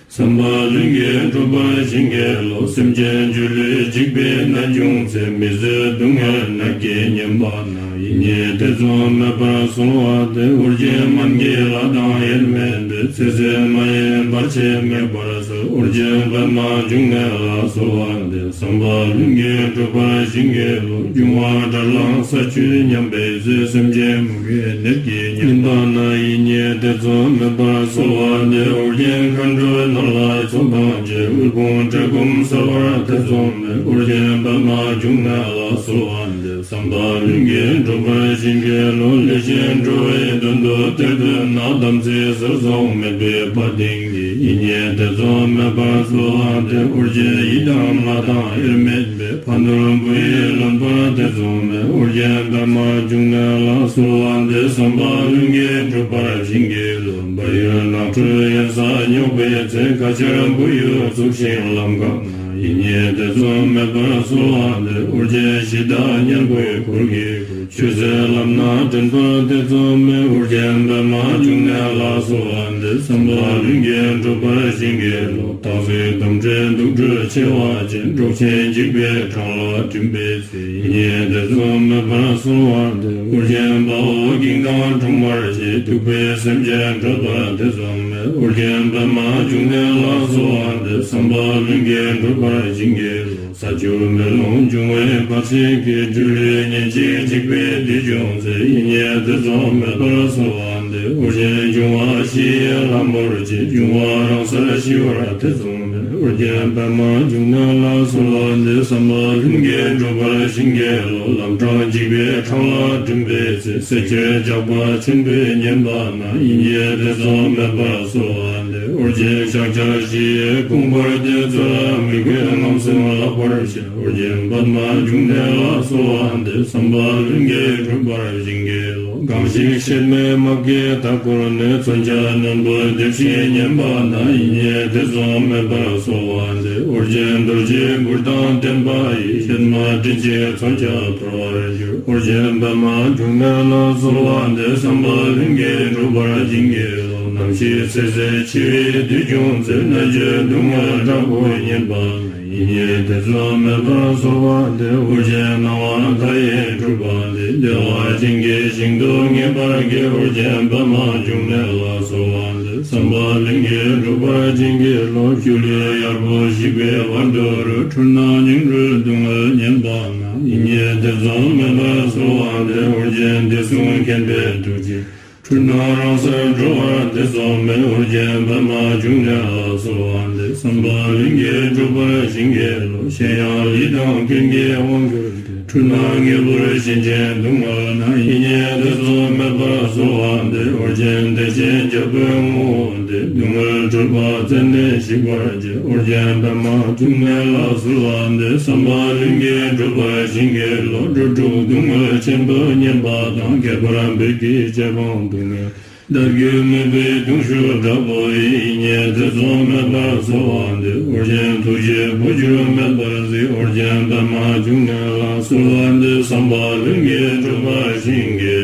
བསམ་པ་ལྷུན་གྱིས་འགྲུབ་པར་བྱིན་གྱིས་རློབས། སེམས་ཅན་སྒྱུ་ལུས་འཇིག་པའི་ནད་བྱུང་ཚེ། མི་བཟོད་སྡུག་བསྔལ་ནད་ཀྱིས་ཉེན་པ་ན། ཡིད་གཉིས་ཐེ་ཚོམ་མེད་པར་གསོལ་བ་འདེབས། ཨོ་རྒྱན་སྨན་གྱི་བླ་དང་དབྱེར་མེད་པའི། ཚེ་ཟད་མ་ཡིན་བར་ཆད་མེད་པར་སོལ། ཨོ་རྒྱན་པདྨ་འབྱུང་གནས་ལ་གསོལ་བ་འདེབས། བསམ་པ་ལྷུན་གྱིས་འགྲུབ་པར་བྱིན་གྱིས་རློབས། འབྱུང་བ་དགྲར་ལངས་ས་བཅུད་ཉམས་པའི་ཚེ། སེམས་ཅན་མུ་གེའི་ནད་ཀྱིས་ཉེན་པ་ན། ཡིད་གཉིས་ཐེ་ཚོམ་མེད་པར་གསོལ་བ་འདེབས། ཨོ་རྒྱན་མཁའ་འགྲོའི་ནོར་ལྷ་ཚོགས་དང་བཅས། དབུལ་ཕོངས་བཀྲེས་སྐོམ་སེལ་བར་ཐེ་ཚོམ་མེད། ཨོ་རྒྱན་པདྨ་འབྱུང་གནས་ལ་གསོལ་བ་འདེབས། བསམ་པ་ལྷུན་གྱིས་འགྲུབ་པར་བྱིན་གྱིས་རློབས། ལས་ཅན་འགྲོ་བའི་དོན་དུ་གཏེར་སྟོན་ན། དམ་ཚིག་ཟེར་སོགས་མེད་པའི་དཔའ་གདེང་གིས། ཡིད་གཉིས་ཐེ་ཚོམ་མེད་པར་གསོལ་བ་འདེབས། ཨོ་རྒྱན་ཡི་དམ་ལྷ་དང་དབྱེར་མེད་པས། ཕ་ནོར་བུ་ཡིས་ལོན་པར་ཐེ་ཚོམ་མེད། ཨོ་རྒྱན་པདྨ་འབྱུང་གནས་ལ་གསོལ་བ་འདེབས། བསམ་པ་ལྷུན་གྱིས་འགྲུབ་པར་བྱིན་གྱིས་རློབས། བལ་ཡུལ་ནགས་ཁྲོད་གཡན་ས་སྙོགས་པའི་ཚེ། ཁ་ཆར་བུ་ཡུག་འཚུབས་ཤིང་ལམ་འགགས་ན། ཡིད་གཉིས་ཐེ་ཚོམ་མེད་པར་གསོལ་བ་འདེབས། ཨོ་རྒྱན་གཞི་བདག་གཉན་པོའི་འཁོར་གྱིས་བསྐོར། ཆོས་ཟེར་ལམ་སྣ་འདྲེན་པར་ཐེ་ཚོམ་མེད། ཨོ་རྒྱན་པདྨ་འབྱུང་གནས་ལ་གསོལ་བ་འདེབས། བསམ་པ་ལྷུན་གྱིས་འགྲུབ་པར་བྱིན་གྱིས་རློབས། སྟག་གཟིག་དོམ་དྲེད་དུག་སྦྲུལ་མཆེ་བ་ཅན། འབྲོག་ཆེན་འཇིགས་པའི་འཕྲང་ལ་འགྲིམ་པའི་ཚེ། ཡིད་གཉིས་ཐེ་ཚོམ་མེད་པར་གསོལ་བ་འདེབས། ཨོ་རྒྱན་དཔའ་བོ་གིང་དང་འཁྲུག་མར་བྱེད། གདུག་པའི་སེམས་ཅན་སྐྲོད་པར་ཐེ་ཚོམ་མེད། ཨོ་རྒྱན་པདྨ་འབྱུང་གནས་ལ་གསོལ་བ་འདེབས། བསམ་པ་ལྷུན་གྱིས་འགྲུབ་པར་བྱིན་གྱིས་རློབས། ས་ཆུ་མེ་རླུང་འབྱུང་བའི་བར་ཆད་ཀྱིས། སྒྱུ་ལུས་ཉེན་ཅིང་འཇིགས་པའི་དུས་བྱུང་ཚེ། ཡིད་གཉིས་ཐེ་ཚོམ་མེད་པར་གསོལ་བ་འདེབས། ཨོ་རྒྱན་འབྱུང་བ་བཞི་ཡི་ལྷ་མོར་བཅས། འབྱུང་བ་རང་སར་ཞི་བར་ཐེ་ཚོམ་མེད། ཨོ་རྒྱན་པདྨ་འབྱུང་གནས་ལ་གསོལ་བ་འདེབས། བསམ་པ་ལྷུན་གྱིས་འགྲུབ་པར་བྱིན་གྱིས་རློབས། ལམ་འཕྲང་འཇིགས་པའི་འཕྲང་ལ་འགྲིམ་པའི་ཚེ། བསད་གཅོད་ཇག་པ་ཆེན་པོས་ཉེན་པ་ན། ཡིད་གཉིས་ཐེ་ཚོམ་མེད་པར་གསོལ་བ་འདེབས། ཨོ་རྒྱན་ཕྱག་རྒྱ་བཞི་ཡི་དགོངས་པར་ལྡན། ཚུལ་ལ་མི་འགལ་རྣམ་གསུམ་བརླག་པར་བྱེད། ཨོ་རྒྱན་པདྨ་འབྱུང་གནས་ལ་གསོལ་བ་འདེབས། བསམ་པ་ལྷུན་གྱིས་འགྲུབ་པར་བྱིན་གྱིས་རློབས། གང་ཞིག་གཤེད་མའི་དམག་གིས་མཐའ་བསྐོར་ནས། མཚོན་ཆ་རྣོན་པོས་འདེབས་ཤིང་ཉེན་པ་ན། ཡིད་གཉིས་ཐེ་ཚོམ་མེད་པར་གསོལ་བ་འདེབས། ཨོ་རྒྱན་རྡོ་རྗེའི་གུར་དང་ལྡན་པ་ཡིས། གཤེད་མ་མགྲིན་གཅིག་མཚོན་ཆ་འཐོར་བར་འགྱུར། ཨོ་རྒྱན་པདྨ་འབྱུང་གནས་ལ་གསོལ་བ་འདེབས། བསམ་པ་ལྷུན་གྱིས་འགྲུབ་པར་བྱིན་གྱིས་རློབས། ནམ་ཞིག་ཚེ་ཟད་འཆི་བའི་དུས་བྱུང་ཚེ། མནར་གཅོད་སྡུག་བསྔལ་དྲག་པོས་ཉེན་པ་ན། ཡིད་གཉིས་ཐེ་ཚོམ་མེད་པར་གསོལ་བ་འདེབས། ཨོ་རྒྱན་སྣང་བ་མཐའ་ཡས་འགྲུབ་པ་འདི། བདེ་བ་ཅན་གྱི་ཞིང་དུ་ངེས་པར་སྐྱེ། ཨོ་རྒྱན་པདྨ་འབྱུང་གནས་ལ་གསོལ་བ་འདེབས། བསམ་པ་ལྷུན་གྱིས་འགྲུབ་པར་བྱིན་གྱིས་རློབས། སྒྱུ་ལུས་གཡར་པོ་ཞིག་པའི་བར་དོ་རུ། འཁྲུལ་སྣང་ཉིང་འཁྲུལ་སྡུག་བསྔལ་ཉེན་པ་ན། ཡིད་གཉིས་ཐེ་ཚོམ་མེད་པར་གསོལ་བ་འདེབས། ཨོ་རྒྱན་བདེ་སྲུང་མཁྱེན་པའི་ཐུགས་རྗེས། འཁྲུལ་སྣང་རང་སར་གྲོལ་བར་ཐེ་ཚོམ་མེད། ཨོ་རྒྱན་པདྨ་འབྱུང་གནས་ལ་གསོལ་བ་འདེབས། བསམ་པ་ལྷུན་གྱིས་འགྲུབ་པར་བྱིན་གྱིས་རློབས། གཞན་ཡང་ཡིད་དང་རྐྱེན་གྱིས་དབང་གྱུར་ཏེ། འཁྲུལ་སྣང་ངེས་པར་ཞེན་ཅིང་སྡུག་བསྔལ་ན། ཡིད་གཉིས་ཐེ་ཚོམ་མེད་པར་གསོལ་བ་འདེབས། ཨོ་རྒྱན་བདེ་ཆེན་རྒྱལ་པོའི་ངོ་བོ་འདི། སྡུག་བསྔལ་འཁྲུལ་པ་རྩད་ནས་ཞིག་པར་བྱེད། ཨོ་རྒྱན་པདྨ་འབྱུང་གནས་ལ་གསོལ་བ་འདེབས། བསམ་པ་ལྷུན་གྱིས་འགྲུབ་པར་བྱིན་གྱིས་རློབས། འགྲོ་དྲུག་སྡུག་བསྔལ་ཆེན་པོས་ཉེན་པ་དང་། ཁྱད་པར་བོད་ཀྱི་རྗེ་འབངས་སྡུག་བསྔལ། བདག་རྒྱུད་མོས་པའི་གདུང་ཤུགས་དྲག་པོ་ཡིས། ཡིད་གཉིས་ཐེ་ཚོམ་མེད་པར་གསོལ་བ་འདེབས། ཨོ་རྒྱན་ཐུགས་རྗེའི་འཕོ་འགྱུར་མེད་པར་གཟིགས། ཨོ་རྒྱན་པདྨ་འབྱུང་གནས་ལ་གསོལ་བ་འདེབས། བསམ་པ་ལྷུན་གྱིས་འགྲུབ་པར་བྱིན་གྱིས་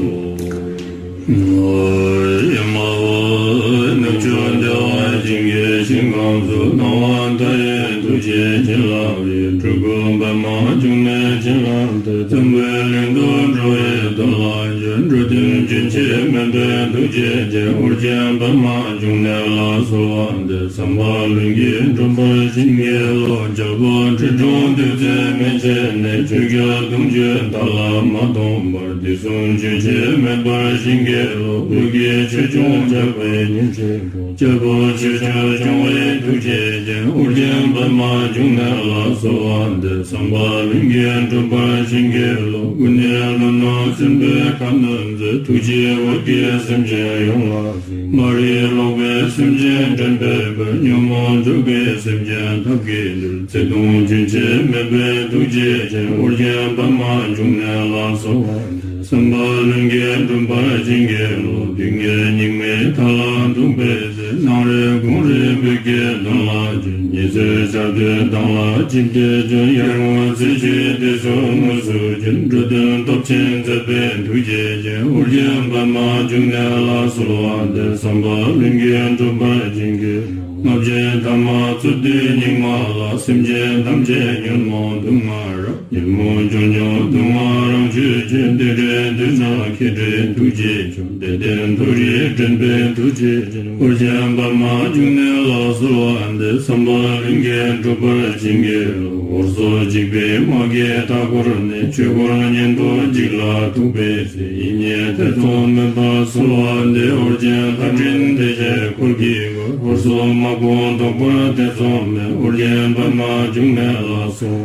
རློབས། ཨེ་མ་ཧོ། ནུབ་ཕྱོགས་བདེ་བ་ཅན་གྱི་ཞིང་ཁམས་སུ། སྣང་བ་མཐའ་ཡས་ཐུགས་རྗེའི་བྱིན་རླབས་ཀྱིས། སྤྲུལ་སྐུ་པདྨ་འབྱུང་གནས་བྱིན་རླབས་ཏེ། འཛམ་བུའི་གླིང་དུ་འགྲོ་བའི་དོན་ལ་འགྱུར། འགྲོ་དོན་རྒྱུན་ཆད་མེད་པའི་ཐུགས་རྗེ་ཅན། ཨོ་རྒྱན་པདྨ་འབྱུང་གནས་ལ་གསོལ་བ་འདེབས། བསམ་པ་ལྷུན་གྱིས་འགྲུབ་པར་བྱིན་གྱིས་རློབས། རྒྱལ་པོ་ཁྲི་སྲོང་ལྡེ་བཙན་མན་ཆད་ནས། ཆོས་རྒྱལ་དུང་ཕྱུར་དར་ལ་མ་སྟོངས་བར། དུས་གསུམ་རྒྱུན་ཆད་མེད་པར་བྱིན་གྱིས་རློབས། བོད་ཀྱི་ཆོས་སྐྱོང་ཇག་པའི་གཉེན་གཅིག་པུ། རྒྱལ་པོ་ཆོས་སྐྱོང་སྐྱོང་བའི་ཐུགས་རྗེ་ཅན། ཨོ་རྒྱན་པདྨ་འབྱུང་གནས་ལ་གསོལ་བ་འདེབས། བསམ་པ་ལྷུན་གྱིས་འགྲུབ་པར་བྱིན་གྱིས་རློབས། ཀུན་ནས་ལྷོ་ནུབ་སྲིན་པོའི་ཁ་གནོན་མཛད། ཐུགས་རྗེས་འོད་ཀྱིས་སེམས་ཅན་ཡོངས་ལ་གཟིགས། མ་རིག་ལོག་པའི་སེམས་ཅན་འདྲེན་པའི་དཔལ། ཉོན་མོངས་འཇུག་པའི་སེམས་ཅན་ཐབས་ཀྱིས་འདུལ། བརྩེ་གདུང་རྒྱུན་ཆད་མེད་པའི་ཐུགས་རྗེ་ཅན། ཨོ་རྒྱན་པདྨ་འབྱུང་གནས་ལ་གསོལ་བ་འདེབས། བསམ་པ་ལྷུན་གྱིས་འགྲུབ་པར་བྱིན་གྱིས་རློབས། སྡུག་བསྔལ་སྙིགས་མའི་མཐའ་ལ་ཐུག་པའི་ཚེ། སྣང་རེ་དགོངས་རེ་བོད་ཀྱི་དོན་ལ་བྱོན། ཉི་ཚེ་ཆར་དུས་མདངས་ལ་ཅི་བདེ་བྱོན། ཡར་ངོ་ཚེས་བཅུའི་དུས་སུ་དངོས་སུ་བྱོན། འགྲོ་དོན་སྟོབས་ཆེན་མཛད་པའི་ཐུགས་རྗེ་ཅན། ཨོ་རྒྱན་པདྨ་འབྱུང་གནས་ལ་གསོལ་བ་འདེབས། བསམ་པ་ལྷུན་གྱིས་འགྲུབ་པར་བྱིན་གྱིས། ལྔ་བརྒྱའི་ཐ་མ་རྩོད་དུས་སྙིགས་མ་ལ། སེམས་ཅན་ཐམས་ཅད་ཉོན་མོངས་དུག་ལྔ་རབ། ཉོན་མོངས་འཇོལ་ཉོག་དུག་ལྔ་རང་ ཆོས་ཀྱི་འདི་འདྲའི་དུས་ན་མཁས་འདྲའི་ཐུགས་རྗེ་ཆུང་། དད་ལྡན་མཐོ་རིས་འདྲེན་པའི་ཐུགས་རྗེ་ཅན། ཨོ་རྒྱན་པདྨ་འབྱུང་གནས་ལ་གསོལ་བ་འདེབས། བསམ་པ་ལྷུན་གྱིས་འགྲུབ་པར་བྱིན་གྱིས་རློབས། ཧོར་སོག་འཇིགས་པའི་དམག་གིས་མཐའ་བསྐོར་ནས། ཆོས་འཁོར་གཉན་པོ་འཇིག་ལ་ཐུག་པའི་ཚེ། ཡིད་གཉིས་ཐེ་ཚོམ་མེད་པར་གསོལ་བ་འདེབས། ཨོ་རྒྱན་ལྷ་འདྲེ་སྡེ་བརྒྱད་འཁོར་གྱིས་བསྐོར། ཧོར་སོག་དམག་དཔུང་བཟློག་པར་ཐེ་ཚོམ་མེད། ཨོ་རྒྱན་པདྨ་འབྱུང་གནས་ལ་གསོལ།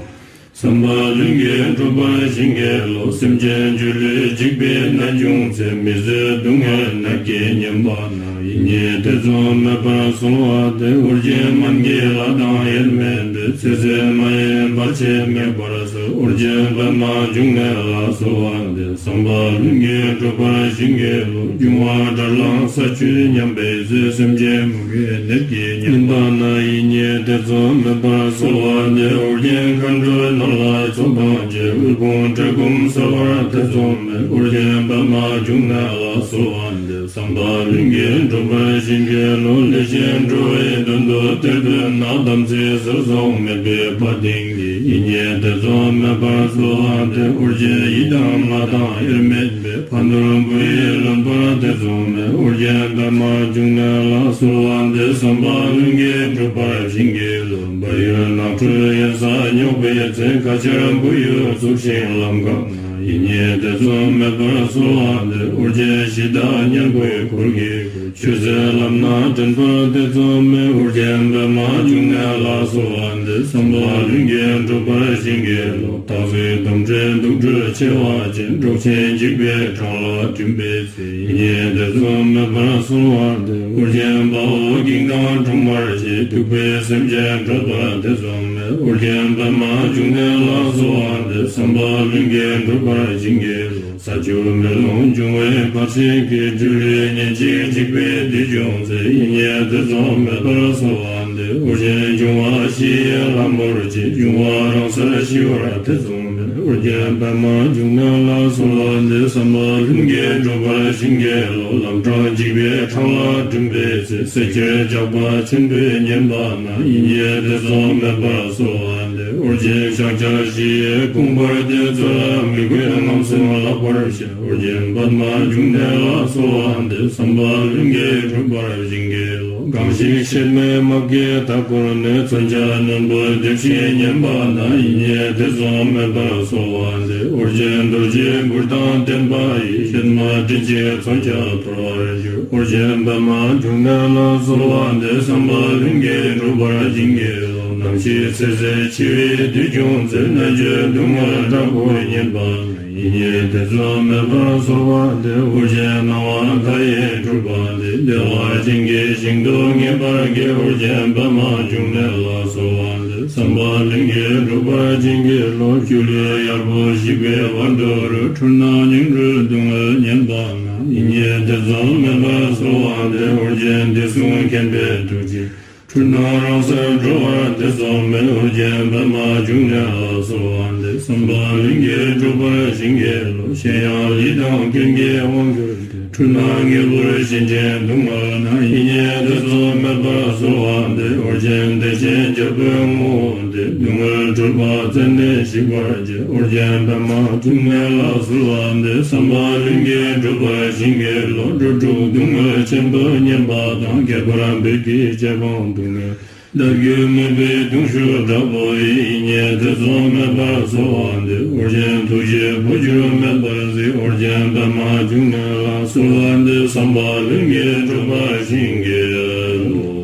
བསམ་པ་ལྷུན་གྱིས་འགྲུབ་པར་བྱིན་གྱིས་རློབས། སེམས་ཅན་སྒྱུ་ལུས་འཇིག་པའི་ནད་བྱུང་ཚེ། མི་བཟོད་སྡུག་བསྔལ་ནད་ཀྱིས་ཉེན་པ་ན། ཡིད་གཉིས་ཐེ་ཚོམ་མེད་པར་གསོལ་བ་འདེབས། ཨོ་རྒྱན་སྨན་གྱི་བླ་དང་དབྱེར་མེད་པའི། ཚེ་ཟད་མ་ཡིན་བར་ཆད་མེད་པར་སེལ། ཨོ་རྒྱན་པདྨ་འབྱུང་གནས་ལ་གསོལ་བ་འདེབས། བསམ་པ་ལྷུན་གྱིས་འགྲུབ་པར་བྱིན་གྱིས་རློབས། འབྱུང་བ་དགྲར་ལངས་ས་བཅུད་ཉམས་པའི་ཚེ། སེམས་ཅན་མུ་གེའི་ནད་ཀྱིས་ཉེན་པ་ན། ཡིད་གཉིས་ཐེ་ཚོམ་མེད་པར་གསོལ་བ་འདེབས། ཨོ་རྒྱན་མཁའ་འགྲོའི་ནོར་ལྷ་ཚོགས་དང་བཅས། དབུལ་ཕོངས་བཀྲེས་སྐོམ་སེལ་བར་ཐེ་ཚོམ་མེད། ཨོ་རྒྱན་པདྨ་འབྱུང་གནས་ལ་གསོལ་བ་འདེབས། བསམ་པ་ལྷུན་གྱིས་འགྲུབ་པར་བྱིན་གྱིས་རློབས། ལས་ཅན་འགྲོ་བའི་དོན་དུ་གཏེར་སྟོན་ན། དམ་ཚིག་ཟེར་སོགས་མེད་པའི་དཔའ་གདེང་གིས། ཡིད་གཉིས་ཐེ་ཚོམ་མེད་པར་གསོལ་བ་འདེབས། ཨོ་རྒྱན་ཡི་དམ་ལྷ་དང་དབྱེར་མེད་པའི། ཕ་ནོར་བུ་ཡིས་ལོན་པར་ཐེ་ཚོམ་མེད། ཨོ་རྒྱན་པདྨ་འབྱུང་གནས་ལ་གསོལ་བ་འདེབས། བསམ་པ་ལྷུན་གྱིས་འགྲུབ་པར་བྱིན་གྱིས་རློབས། བལ་ཡུལ་ནགས་ཁྲོད་གཡན་ས་སྙོགས་པའི་ཚེ། ཁ་ཆར་བུ་ཡུག་འཚུབས་ཤིང་ལམ་འགགས་ན། ཡིད་གཉིས་ཐེ་ཚོམ་མེད་པར་གསོལ་བ་འདེབས། ཨོ་རྒྱན་གཞི་བདག་གཉན་པོའི་འཁོར་གྱིས་བསྐོར། ཆོས་སྲིད་ལམ་སྣ་འདྲེན་པར་ཐེ་ཚོམ་མེད། ཨོ་རྒྱན་པདྨ་འབྱུང་གནས་ལ་གསོལ་བ་འདེབས། བསམ་པ་ལྷུན་གྱིས་འགྲུབ་པར་བྱིན་གྱིས་རློབས། སྟག་གཟིག་དོམ་དྲེད་དུག་སྦྲུལ་མཆེ་བ་ཅན། འབྲོག་ཆེན་འཇིགས་པའི་འཕྲང་ལ་འགྲིམ་པའི་ཚེ། ཡིད་གཉིས་ཐེ་ཚོམ་མེད་པར་གསོལ་བ་འདེབས། ཨོ་རྒྱན་དཔའ་བོ་བགེགས་དང་འཁྲུག་མར་བྱེད། གདུག་པའི་སེམས་ཅན་སྐྲོད་པར་ཐེ་ཚོམ་མེད། ཨོ་རྒྱན་པདྨ་འབྱུང་གནས་ལ་གསོལ་བ་འདེབས། བསམ་པ་ལྷུན་གྱིས་འགྲུབ་པར་བྱིན་གྱིས་རློབས། ས་ཆུ་མེ་རླུང་འབྱུང་བའི་བར་ཆད་ཀྱིས། སྒྱུ་ལུས་ཉེན་ཅིང་འཇིག་པའི་དུས་བྱུང་ཚེ། ཡིད་གཉིས་ཐེ་ཚོམ་མེད་པར་གསོལ་བ་འདེབས། ཨོ་རྒྱན་འབྱུང་བ་བཞི་ཡི་ལྷ་མོར་བཅས། འབྱུང་བ་རང་སར་ཞི་བར་ཐེ་ཚོམ་མེད། ཨོ་རྒྱན་པདྨ་འབྱུང་གནས་ལ་གསོལ་བ་འདེབས། བསམ་པ་ལྷུན་གྱིས་འགྲུབ་པར་བྱིན་གྱིས་རློབས། ལམ་འཕྲང་འཇིགས་པའི་འཕྲང་ལ་འགྲིམ་པའི་ཚེ། བསད་ཁྱེར་ཇག་པ་ཆེན་པོས་ཉེན་པ་ན། ཡིད་གཉིས་ཐེ་ཚོམ་མེད་པར་གསོལ་བ་འདེབས། ཨོ་རྒྱན་ཕྱག་རྒྱ་བཞི་ཡི་དཔུང་འབར་ཏེ། ཚུར་ལ་མི་གོས་རྔམ་སེམས་ལག་པར་བཤེད། ཨོ་རྒྱན་པདྨ་འབྱུང་གནས་ལ་གསོལ་བ་འདེབས། བསམ་པ་ལྷུན་གྱིས་འགྲུབ་པར་བྱིན་གྱིས་རློབས། གང་ཞིག་གཤེད་མའི་དམག་གིས་མཐའ་བསྐོར་ནས། མཚོན་ཆ་རྣོན་པོས་འདེབས་ཤིང་ཉེན་པ་ན། ཡིད་གཉིས་ཐེ་ཚོམ་མེད་པར་གསོལ་བ་འདེབས། ཨོ་རྒྱན་རྡོ་རྗེའི་གུར་དང་ལྡན་པ་ཡིས། གཤེད་མ་མགྲིན་གཅིག་མཚོན་ཆ་འཐོར་བར་འགྱུར། ཨོ་རྒྱན་པདྨ་འབྱུང་གནས་ལ་གསོལ་བ་འདེབས། བསམ་པ་ལྷུན་གྱིས་འགྲུབ་པར་བྱིན་གྱིས་རློབས། ནམ་ཞིག་ཚེ་ཟད་འཆི་བའི་དུས་བྱུང་ཚེ། ནད་གཅོད་སྡུག་བསྔལ་དྲག་པོས་ཉེན་པ་ན། ཡིད་གཉིས་ཐེ་ཚོམ་མེད་པར་གསོལ་བ་འདེབས། ཨོ་རྒྱན་སྣང་བ་མཐའ་ཡས་འཕྲུལ་པ་འདི། བདེ་བ་ཅན་གྱི་ཞིང་དུ་ངེས་པར་སྐྱེ། ཨོ་རྒྱན་པདྨ་འབྱུང་གནས་ལ་གསོལ་བ་འདེབས། བསམ་པ་ལྷུན་གྱིས་འགྲུབ་པར་བྱིན་གྱིས་རློབས། སྒྱུ་ལུས་གཡར་པོ་ཞིག་པའི་བར་དོ་རུ། འཁྲུལ་སྣང་ཉིང་འཁྲུལ་སྡུག་བསྔལ་ཉེན་པ་ན། ཡིད་གཉིས་ཐེ་ཚོམ་མེད་པར་གསོལ་བ་འདེབས། ཨོ་རྒྱན་བདེ་སྲུང་མཁྱེན་པའི་ཐུགས་རྗེས། འཁྲུལ་སྣང་རང་སར་གྲོལ་བར་ཐེ་ཚོམ་མེད། ཨོ་རྒྱན་པདྨ་འབྱུང་གནས་ལ་གསོལ་བ་འདེབས། བསམ་པ་ལྷུན་གྱིས་འགྲུབ་པར་བྱིན་གྱིས་རློབས། གཞན་ཡང་ལུས་དང་རྐྱེན་གྱིས་དབང་གྱུར་ཏེ། འཁྲུལ་སྣང་དངོས་པོར་ཞེན་ཅིང་སྡུག་བསྔལ་ན། ཡིད་གཉིས་ཐེ་ཚོམ་མེད་པར་གསོལ་བ་འདེབས། ཨོ་རྒྱན་བདེ་ཆེན་རྒྱལ་པོའི་ངོ་བོ་འདི། སྡུག་བསྔལ་འཁྲུལ་པ་རྩད་ནས་ཞིག་པར་བྱེད། ཨོ་རྒྱན་པདྨ་འབྱུང་གནས་ལ་གསོལ་བ་འདེབས། བསམ་པ་ལྷུན་གྱིས་འགྲུབ་པར་བྱིན་གྱིས་རློབས། འགྲོ་དྲུག་སྡུག་བསྔལ་ཆེན་པོས་ཉེན་པ་དང་། ཁྱད་པར་བོད་ཀྱི་རྗེ་འབངས་སྡུག་བསྔལ། བདག་རྒྱུད་མུན་པའི་གདུང་ཤུགས་དྲག་པོ་ཡིས། ཡིད་གཉིས་ཐེ་ཚོམ་མེད་པར་གསོལ་བ་འདེབས། ཨོ་རྒྱན་ཐུགས་རྗེས་འཕོ་འགྱུར་མེད་པར་གཟིགས། ཨོ་རྒྱན་པདྨ་འབྱུང་གནས་ལ་གསོལ་བ་འདེབས། བསམ་པ་ལྷུན་གྱིས་འགྲུབ་པར་བྱིན་གྱིས་རློབས།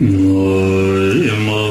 ཨེ་མ་ཧོ།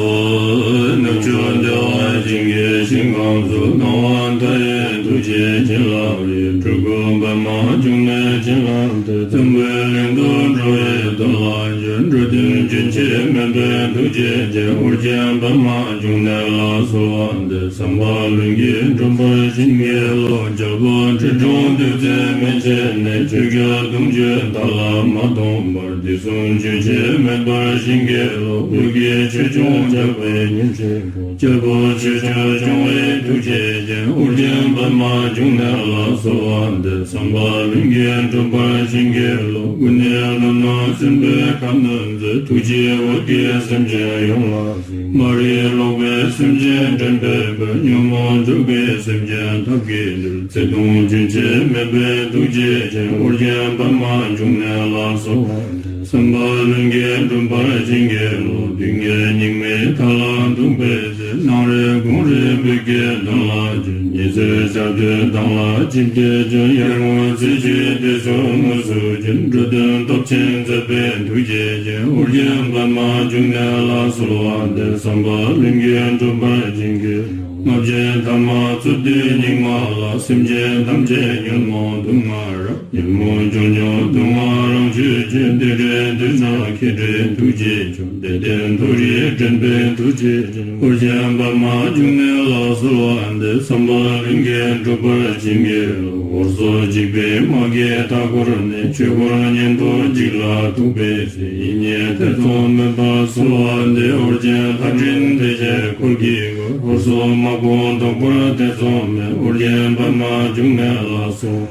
ནུབ་ཕྱོགས་བདེ་བ་ཅན་གྱི་ཞིང་ཁམས་སུ། སྣང་བ་མཐའ་ཡས་ཐུགས་རྗེའི་བྱིན་རླབས་ཡིས། སྤྲུལ་སྐུ་པདྨ་འབྱུང་གནས་བྱིན་རླབས་ཏེ། འཛམ་བུའི་གླིང་དུ་འགྲོ་བའི་དོན་ལ། འགྲོ་དོན་རྒྱུན་ཆད་མེད་པའི་ཐུགས་རྗེ་ཅན། ཨོ་རྒྱན་པདྨ་འབྱུང་གནས་ལ་གསོལ་བ་འདེབས། བསམ་པ་ལྷུན་གྱིས་འགྲུབ་པར་བྱིན་གྱིས་རློབས། རྒྱལ་པོ་ཁྲི་སྲོང་ལྡེ་བཙན་མན་ཆད་ནས། ཆོས་རྒྱལ་གདུང་བརྒྱུད་མཐའ་ལ་མ་སྟོངས་བར། དུས་གསུམ་རྒྱུན་ཆད་མེད་པར་བྱིན་གྱིས་རློབས། བོད་ཀྱི་ཆོས་སྐྱོང་ཇག་པའི་གཉེན་གཅིག་པུ། རྒྱལ་པོ་ཆོས་སྐྱོང་སྐྱོང་བའི་ཐུགས་རྗེ་ཅན། ཨོ་རྒྱན་པདྨ་འབྱུང་གནས་ལ་གསོལ་བ་འདེབས། བསམ་པ་ལྷུན་གྱིས་འགྲུབ་པར་བྱིན་གྱིས་རློབས། ཀུན་ནས་རློབས་ནས་སྲིན་པོའི་ཁ་གནོན་མཛད། ཐུགས་ ཐུགས་རྗེས་འོད་ཀྱིས་སེམས་ཅན་ཡོངས་ལ་གཟིགས། མ་རིག་ལོག་པའི་སེམས་ཅན་འདྲེན་པའི་དཔལ། ཉོན་མོངས་འཇུག་པའི་སེམས་ཅན་ཐབས་ཀྱིས་འདུལ། བརྩེ་གདུང་རྒྱུན་ཆད་མེད་པའི་ཐུགས་རྗེ་ཅན། ཨོ་རྒྱན་པདྨ་འབྱུང་གནས་ལ་གསོལ་བ་འདེབས། བསམ་པ་ལྷུན་གྱིས་འགྲུབ་པར་བྱིན་གྱིས་རློབས། སྡུག་བསྔལ་སྙིགས་མའི་མཐའ་ལ་ཐུག་པའི་ཚེ། སྣང་རེ་དགོངས་རེ་བོད་ཀྱི་དོན་ལ་བྱོན། ཉི་ཚེ་ཆར་དུས་མདངས་ལ་ཆིབས་ཏེ་བྱོན། ཡར་ངོ་ཚེས་བཅུའི་དུས་སུ་དངོས་སུ་བྱོན། འགྲོ་དོན་སྟོབས་ཆེན་མཛད་པའི་ཐུགས་རྗེ་ཅན། ཨོ་རྒྱན་པདྨ་འབྱུང་གནས་ལ་གསོལ་བ་འདེབས། བསམ་པ་ལྷུན་གྱིས་འགྲུབ་པར་བྱིན་གྱིས་རློབས། ལྔ་བརྒྱའི་ཐ་མ་རྩོད་དུས་སྙིགས་མ་ལ། སེམས་ཅན་ཐམས་ཅད་ཉོན་མོངས་དུག་ལྔ་རབ། ཉོན་མོངས་འབྱོལ་ཉོག་དུག་ལྔ་རང་གཅོད་ཅིང་། བདེ་འབྲས་འདོད་ན་མཁྱེན་བརྩེ་ཐུགས་རྗེ་ཆུང་། བདེ་ལྡན་མཐོ་རིས་འདྲེན་པའི་ཐུགས་རྗེ་ཅན། ཨོ་རྒྱན་པདྨ་འབྱུང་གནས་ལ་གསོལ་བ་འདེབས། བསམ་པ་ལྷུན་གྱིས་འགྲུབ་པར་བྱིན་གྱིས་རློབས། ཧོར་སོག་འཇིགས་པའི་དམག་གིས་མཐའ་བསྐོར་ནས། ཆོས་འཁོར་གཉན་པོ་འཇིག་ལ་ཐུག་པའི་ཚེ། ཡིད་གཉིས་ཐེ་ཚོམ་མེད་པར་གསོལ་བ་འདེབས། ཨོ་རྒྱན་ལྷ་འདྲེ་སྡེ་བརྒྱད་འཁོར་གྱིས་བསྐོར། ཧོར་སོག་དམག་དཔུང་བཟློག་པར་ཐེ་ཚོམ་མེད། ཨོ་རྒྱན་པདྨ་འབྱུང་གནས་ལ་གསོལ།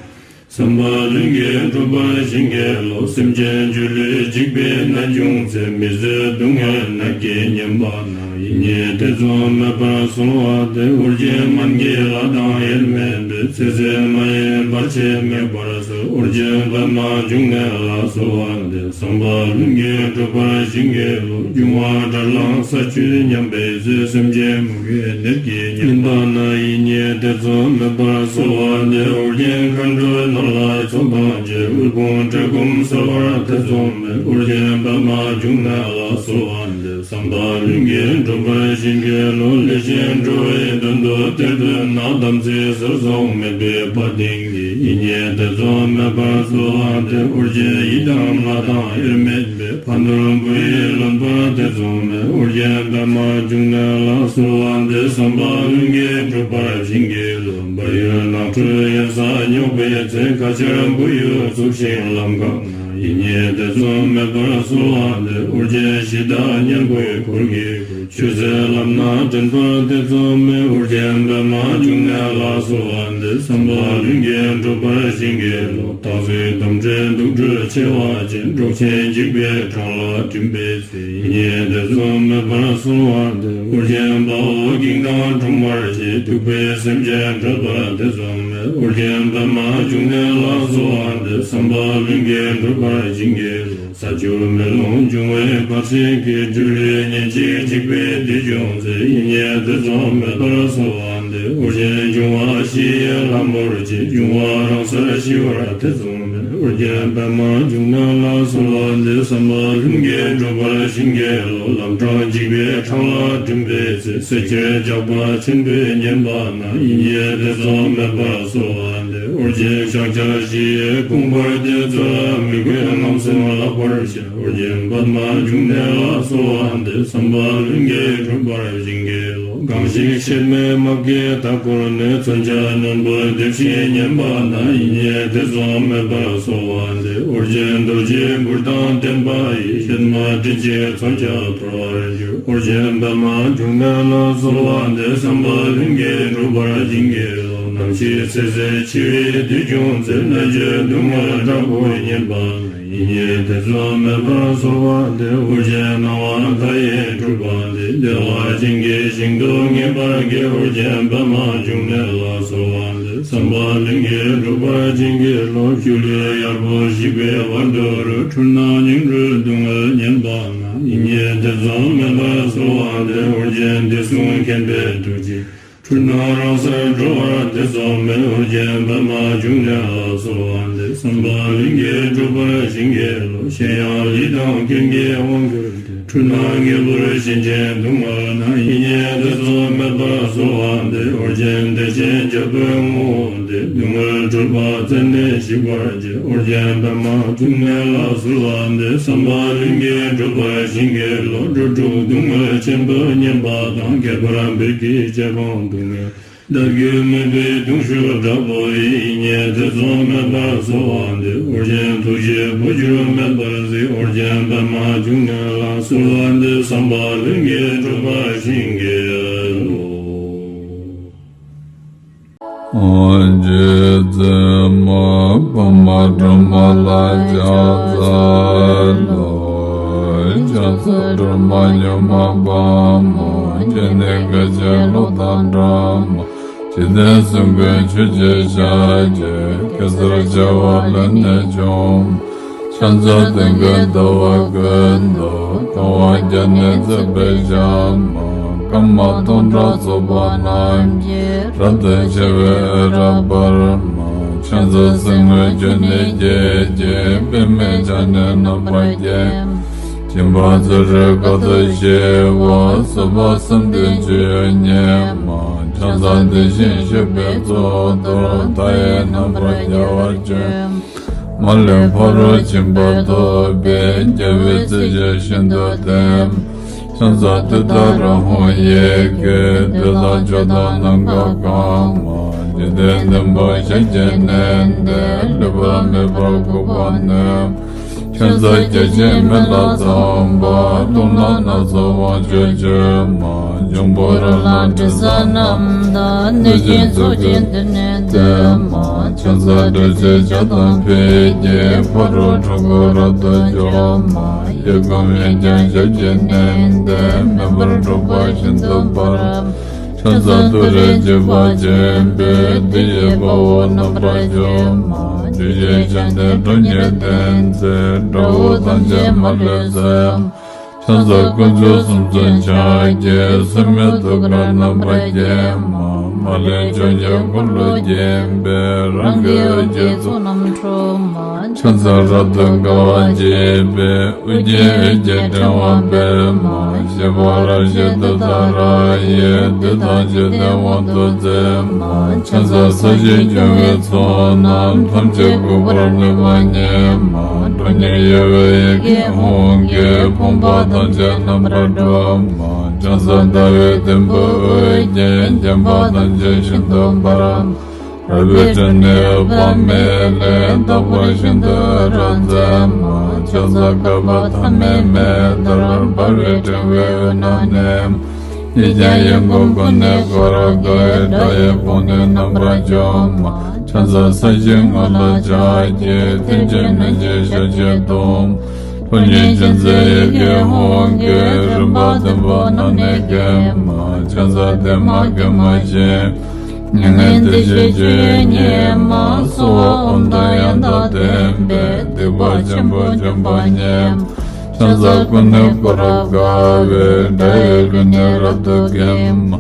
བསམ་པ་ལྷུན་གྱིས་འགྲུབ་པར་བྱིན་གྱིས་རློབས། སེམས་ཅན་སྒྱུ་ལུས་འཇིག་པའི་ནད་བྱུང་ཚེ། མི་བཟོད་སྡུག་བསྔལ་ནད་ཀྱིས་ཉེན་པ་ན། ཡིད་གཉིས་ཐེ་ཚོམ་མེད་པར་གསོལ་བ་འདེབས། ཨོ་རྒྱན་སྨན་གྱི་བླ་དང་དབྱེར་མེད་པའི། ཚེ་ཟད་མ་ཡིན་བར་ཆད་མེད་པར་གསོལ། ཨོ་རྒྱན་པདྨ་འབྱུང་གནས་ལ་གསོལ་བ་འདེབས། བསམ་པ་ལྷུན་གྱིས་འགྲུབ་པར་བྱིན་གྱིས་རློབས། འབྱུང་བ་དགྲར་ལངས་ས་བཅུད་ཉམས་པའི་ཚེ། སེམས་ཅན་མུ་གེའི་ནད་ཀྱིས་ཉེན་པ་ན། ཡིད་གཉིས་ཐེ་ཚོམ་མེད་པར་གསོལ་བ་འདེབས། ཨོ་རྒྱན་མཁའ་འགྲོའི་ནོར་ལྷ་ཚོགས་དང་བཅས། དབུལ་ཕོངས་བཀྲེས་སྐོམ་སེལ་བར་ཐེ་ཚོམ་མེད། ཨོ་རྒྱན་པདྨ་འབྱུང་གནས་ལ་གསོལ་བ་འདེབས། བསམ་པ་ལྷུན་གྱིས་འགྲུབ་པར་བྱིན་གྱིས་རློབས། ལས་ཅན་འགྲོ་བའི་དོན་དུ་གཏེར་འདོན་ན། དམ་ཚིག་ཟེར་སོགས་མེད་པའི་དཔའ་གདེང་གིས། ཡིད་གཉིས་ཐེ་ཚོམ་མེད་པར་གསོལ་བ་འདེབས། ཨོ་རྒྱན་ཡི་དམ་ལྷ་དང་དབྱེར་མེད་པའི། ཕ་ནོར་བུ་ཡིས་ལོན་པར་ཐེ་ཚོམ་མེད། ཨོ་རྒྱན་པདྨ་འབྱུང་གནས་ལ་གསོལ་བ་འདེབས། བསམ་པ་ལྷུན་གྱིས་འགྲུབ་པར་བྱིན་གྱིས་རློབས། བལ་ཡུལ་ནགས་ཁྲོད་གཡང་ས་སྙོགས་པའི་ཚེ། ཁ་ཆར་བུ་ཡུག་འཚུབས་ཤིང་ལམ་འགག་ན། ཡིད་གཉིས་ཐེ་ཚོམ་མེད་པར་གསོལ་བ་འདེབས། ཨོ་རྒྱན་གཞི་བདག་གཉན་པོའི་འཁོར་གྱིས་བསྐོར། ཆོས་མཛད་ལམ་སྣ་འདྲེན་པར་ཐེ་ཚོམ་མེད། ཨོ་རྒྱན་པདྨ་འབྱུང་གནས་ལ་གསོལ་བ་འདེབས། བསམ་པ་ལྷུན་གྱིས་འགྲུབ་པར་བྱིན་གྱིས་རློབས། སྟག་གཟིག་དོམ་དྲེད་དུག་སྦྲུལ་མཆེ་བ་ཅན། འབྲོག་ཆེན་འཇིགས་པའི་འཕྲང་ལ་འགྲིམ་པའི་ཚེ། ཡིད་གཉིས་ཐེ་ཚོམ་མེད་པར་གསོལ་བ་འདེབས། ཨོ་རྒྱན་དཔའ་བོ་གིང་དང་འཁྲུག་མར་བཅས། གདུག་པའི་སེམས་ཅན་བསྒྲལ་བར་ཐེ་ཚོམ་མེད། ཨོ་རྒྱན་པདྨ་འབྱུང་གནས་ལ་གསོལ་བ་འདེབས། བསམ་པ་ལྷུན་གྱིས་འགྲུབ་པར་བྱིན་གྱིས་རློབས། ས་ཆུ་མེ་རླུང་འབྱུང་བའི་བར་ཆད་ཀྱིས། སྒྱུ་ལུས་ཉེན་ཅིང་འཇིག་པའི་དུས་བྱུང་ཚེ། ཡིད་གཉིས་ཐེ་ཚོམ་མེད་པར་གསོལ་བ་འདེབས། ཨོ་རྒྱན་འབྱུང་བ་བཞི་ཡི་ལྷ་མོར་བཅས། འབྱུང་བ་རང་སར་ཞི་བར་ཐེ་ཚོམ་མེད། ཨོ་རྒྱན་པདྨ་འབྱུང་གནས་ལ་གསོལ་བ་འདེབས། བསམ་པ་ལྷུན་གྱིས་འགྲུབ་པར་བྱིན་གྱིས་རློབས། ལམ་འཕྲང་འཇིགས་པའི་འཕྲང་ལ་འགྲིམ་པའི་ཚེ། ཟས་སྤྱོད་ཇག་པ་ཆེན་པོས་ཉེན་པ་ན། ཡིད་གཉིས་ཐེ་ཚོམ་མེད་པར་གསོལ་བ་འདེབས། ཨོ་རྒྱན་ཕྱག་རྒྱ་བཞི་ཡིས་དཔུང་འབར་ཏེ། རྩོད་ལ་མི་འགོས་རྔམ་སེམས་བརླག་པར་བྱ། ཨོ་རྒྱན་པདྨ་འབྱུང་གནས་ལ་གསོལ་བ་འདེབས། བསམ་པ་ལྷུན་གྱིས་འགྲུབ་པར་བྱིན་གྱིས་རློབས། གང་ཞིག་གཤེད་མའི་དམག་གིས་མཐའ་བསྐོར་ནས། མཚོན་ཆ་རྣོན་པོས་འདེབས་ཤིང་ཉེན་པ་ན། ཡིད་གཉིས་ཐེ་ཚོམ་མེད་པར་གསོལ་བ་འདེབས། ཨོ་རྒྱན་རྡོ་རྗེ་གུར་དང་ལྡན་པ་ཡིས། གཤེད་མ་འདྲེན་ཅིང་མཚོན་ཆ་འཐོར་བར་འགྱུར། ཨོ་རྒྱན་པདྨ་འབྱུང་གནས་ལ་གསོལ་བ་འདེབས། བསམ་པ་ལྷུན་གྱིས་འགྲུབ་པར་བྱིན་གྱིས་རློབས། ནམ་ཞིག་ཚེ་ཟད་འཆི་བའི་དུས་བྱུང་ཚེ། གནད་གཅོད་སྡུག་བསྔལ་དྲག་པོས་ཉེན་པ་ན། ཡིད་གཉིས་ཐེ་ཚོམ་མེད་པར་གསོལ་བ་འདེབས། ཨོ་རྒྱན་སྣང་བ་མཐའ་ཡས་སྤྲུལ་པ་འདི། བདེ་བ་ཅན་གྱི་ཞིང་དུ་ངེས་པར་སྐྱེ། ཨོ་རྒྱན་པདྨ་འབྱུང་གནས་ལ་གསོལ་བ་འདེབས། བསམ་པ་ལྷུན་གྱིས་འགྲུབ་པར་བྱིན་གྱིས་རློབས། སྒྱུ་ལུས་གཡར་པོ་ཞིག་པའི་བར་དོ་རུ། འཁྲུལ་སྣང་ཉིང་འཁྲུལ་སྡུག་བསྔལ་ཉེན་པ་ན། ཡིད་གཉིས་ཐེ་ཚོམ་མེད་པར་གསོལ་བ་འདེབས། ཨོ་རྒྱན་བདེ་སྲུང་མཁྱེན་པའི་ཐུགས་རྗེ། འཁྲུལ་སྣང་རང་སར་གྲོལ་བར་ཐེ་ཚོམ་མེད། ཨོ་རྒྱན་པདྨ་འབྱུང་གནས་ལ་གསོལ་བ་འདེབས། བསམ་པ་ལྷུན་གྱིས་འགྲུབ་པར་བྱིན་གྱིས་རློབས། གཞན་ཡང་ཡིད་དང་རྐྱེན་གྱིས་དབང་གྱུར་ཏེ། འཁྲུལ་སྣང་གཉེན་པོར་ཞེན་ཅིང་སྡུག་བསྔལ་ན། ཡིད་གཉིས་ཐེ་ཚོམ་མེད་པར་གསོལ་བ་འདེབས། ཨོ་རྒྱན་བདེ་ཆེན་རྒྱལ་པོའི་ངོ་བོ་འདི། སྡུག་བསྔལ་འཁྲུལ་པ་རྩད་ནས་ཞིག་པར་བྱེད། ཨོ་རྒྱན་པདྨ་འབྱུང་གནས་ལ་གསོལ་བ་འདེབས། བསམ་པ་ལྷུན་གྱིས་འགྲུབ་པར་བྱིན་གྱིས་རློབས། འགྲོ་དྲུག་སྡུག་བསྔལ་ཆེན་པོ་ཉེན་པ་དང་། ཁྱད་པར་བོད་ཀྱི་རྗེ་འབངས་སྡུག་བསྔལ། བདག་རྒྱུད་མེད་པའི་གདུང་ཤུགས་དྲག་པོ་ཡིས། ཡིད་གཉིས་ཐེ་ཚོམ་མེད་པར་གསོལ་བ་འདེབས། ཨོ་རྒྱན་ཐུགས་རྗེས་འཕོ་འགྱུར་མེད་པར་གཟིགས། ཨོ་རྒྱན་པདྨ་འབྱུང་གནས་ལ་གསོལ་བ་འདེབས། བསམ་པ་ལྷུན་གྱིས་འགྲུབ་པར་བྱིན་གྱིས་རློབས། རྗེ་བཙུན་མ་པདྨ་སྒྲོལ་མ་ལ་ཕྱག་འཚལ་ལོ། ཕྱག་འཚལ་སྒྲོལ་མ་མྱུར་མ་དཔའ་མོ། སྤྱན་ནི་དཀར་ཕྱག་གློག་དང་འདྲ་མོ། འཇིག་རྟེན་གསུམ་མགོན་ཆུ་སྐྱེས་ཞལ་གྱི། གེ་སར་བྱེ་བ་ལས་ནི་བྱུང་། ཕྱག་འཚལ་སྟོན་ཀའི་ཟླ་བ་ཀུན་ཏུ། གང་བར་བརྒྱ་ནི་བརྩེགས་པའི་ཞལ་མ། སྐར་མ་སྟོང་ཕྲག་ཚོགས་པ་རྣམས་ཀྱིས། རབ་ཏུ་ཕྱེ་བའི་འོད་རབ་འབར་མ། ཕྱག་འཚལ་གསེར་དངུལ་ཆུ་ནས་སྐྱེས་ཀྱི། པདྨས་ཕྱག་ནི་རྣམ་པར་བརྒྱན། སྦྱིན་པ་ཚུ་རོལ་དཀའ་ཐུབ་ཞི་བ། བཟོད་པ་བསམ་གཏན་སྤྱོད་ཡུལ་ཉིད་མ། ཕྱག་འཚལ་དེ་བཞིན་གཤེགས་པའི་གཙུག་ཏོར། མཐའ་ཡས་རྣམ་པར་རྒྱལ་བར་སྤྱོད། མ་ལུས་ཕ་རོལ་ཕྱིན་པ་ཐོབ་པའི། རྒྱལ་བའི་སྲས་ཆོས་ཤིན་ཏུ་བསྟན། ཕྱག་འཚལ་ཏུཏྟཱ་ར་ཧཱུྃ་ཡི་གེ། བདུད་དང་ཆོས་དང་ནམ་མཁའ་གང་མ། འཇིག་རྟེན་བདུན་པོ་ཞལ་གྱིས་མནན་ཏེ། ལུས་པ་མེད་པར་འགུགས་པར་ནུས། ཕྱག་འཚལ་བརྒྱ་བྱིན་མེ་ལྷ་ཚངས་པ། རླུང་ལྷ་སྣ་ཚོགས་དབང་ཕྱུག་མཆོད་མ། འབྱུང་པོ་རོ་ལངས་དྲི་ཟ་རྣམས་དང་། གནོད་སྦྱིན་ཚོགས་ཀྱིས་མདུན་ནས་བསྟོད་མ། ཕྱག་འཚལ་དྲི་ཟའི་ཇ་དང་ཕུད་ཀྱིས། ཕ་རོལ་འཁྲུལ་འཁོར་རབ་ཏུ་སྐྱོབ་མ། གཡས་བསྐུམ་གཡོན་བརྐྱང་ཞབས་ཀྱིས་མནན་ཏེ། མེ་འབར་འཁྲུག་པ་ཤིན་ཏུ་འབར། ཕྱག་འཚལ་ཏུ་རེའི་འཇིགས་པ་ཆེན་པོས། བདུད་ཀྱི་དཔའ་བོ་རྣམ་པར་འཇོམས་མ། བདུད་ཀྱི་ཞལ་ནི་ཁྲོ་གཉེར་ལྡན་མཛད། དགྲ་བོ་ཐམས་ཅད་མ་ལུས་གསོད། ཕྱག་འཚལ་དཀོན་མཆོག་གསུམ་མཚོན་ཕྱག་རྒྱའི། སྲེད་མེད་ཐུགས་ཀར་རྣམ་པར་བརྒྱན་མ། མ་ལུས་ཕྱོགས་བཅུར་འཁོར་ལོས་བརྒྱན་པའི། རང་གི་འོད་ཀྱི་ཚོགས་རྣམས་འཁྲུགས་མ། ཕྱག་འཚལ་རབ་ཏུ་དགའ་བ་བརྗིད་པའི། ཨོ་རྒྱན་འོད་ཀྱི་ཕྲེང་བ་སྤེལ་མ། བཞད་པ་རབ་བཞད་ཏུཏྟཱ་ར་ཡིས། བདུད་དང་འཇིག་རྟེན་དབང་དུ་མཛད་མ། ཕྱག་འཚལ་ས་གཞི་སྐྱོང་བའི་ཚོགས་རྣམས། ཐམས་ཅད་འགུགས་པར་ནུས་པ་ཉིད་མ། ཁྲོ་གཉེར་གཡོ་བའི་ཡི་གེ་ཧཱུྃ་གིས། ཕོངས་པ་ཐམས་ཅད་རྣམ་པར་སྒྲོལ་མ། ཕྱག་འཚལ་ཟླ་བའི་དུམ་བུས་དབུ་བརྒྱན། བརྒྱན་པ་ཐམས་ཅད་ཤིན་ཏུ་འབར། རལ་པའི་ཁྲོད་ནས་འོད་དཔག་མེད་ལས། རྟག་པར་ཤིན་ཏུ་རབ་མཛད་མ། ཕྱག་འཚལ་བསྐལ་པ་ཐ་མའི་མེ་ལྟར། འབར་བའི་ཕྲེང་བའི་དབུས་ན་གནས། གཡས་བརྐྱང་གཡོན་བསྐུམ་ཀུན་ནས་བསྐོར་དགའི། དགྲ་ཡི་དཔུང་ནི་རྣམ་པར་འཇོམས་མ། ཕྱག་འཚལ་ས་གཞིའི་ངོས་ལ་ཕྱག་གི། མཐིལ་གྱིས་བསྣུན་ཅིང་ཞབས་ཀྱིས་བརྡུང་། ཁྲོ་གཉེར་ཅན་མཛད་ཡི་གེ་ཧཱུྃ་གིས། རིམ་པ་བདུན་པོ་རྣམས་ནི་འགེམས་མ། ཕྱག་འཚལ་བདེ་མ་དགེ་མ་ཅན། མྱ་ངན་འདས་ཞི་སྤྱོད་ཡུལ་ཉིད་མ། གསོལ་བ་འོད་དང་ཡང་དག་ལྡན་པས། སྡིག་པ་ཆེན་པོ་འཇོམས་པ་ཉིད་མ། ཕྱག་འཚལ་ཀུན་ནས་བསྐོར་རབ་དགའ་བའི། དགྲ་ཡི་ལུས་ནི་རབ་ཏུ་འགེམས་མ།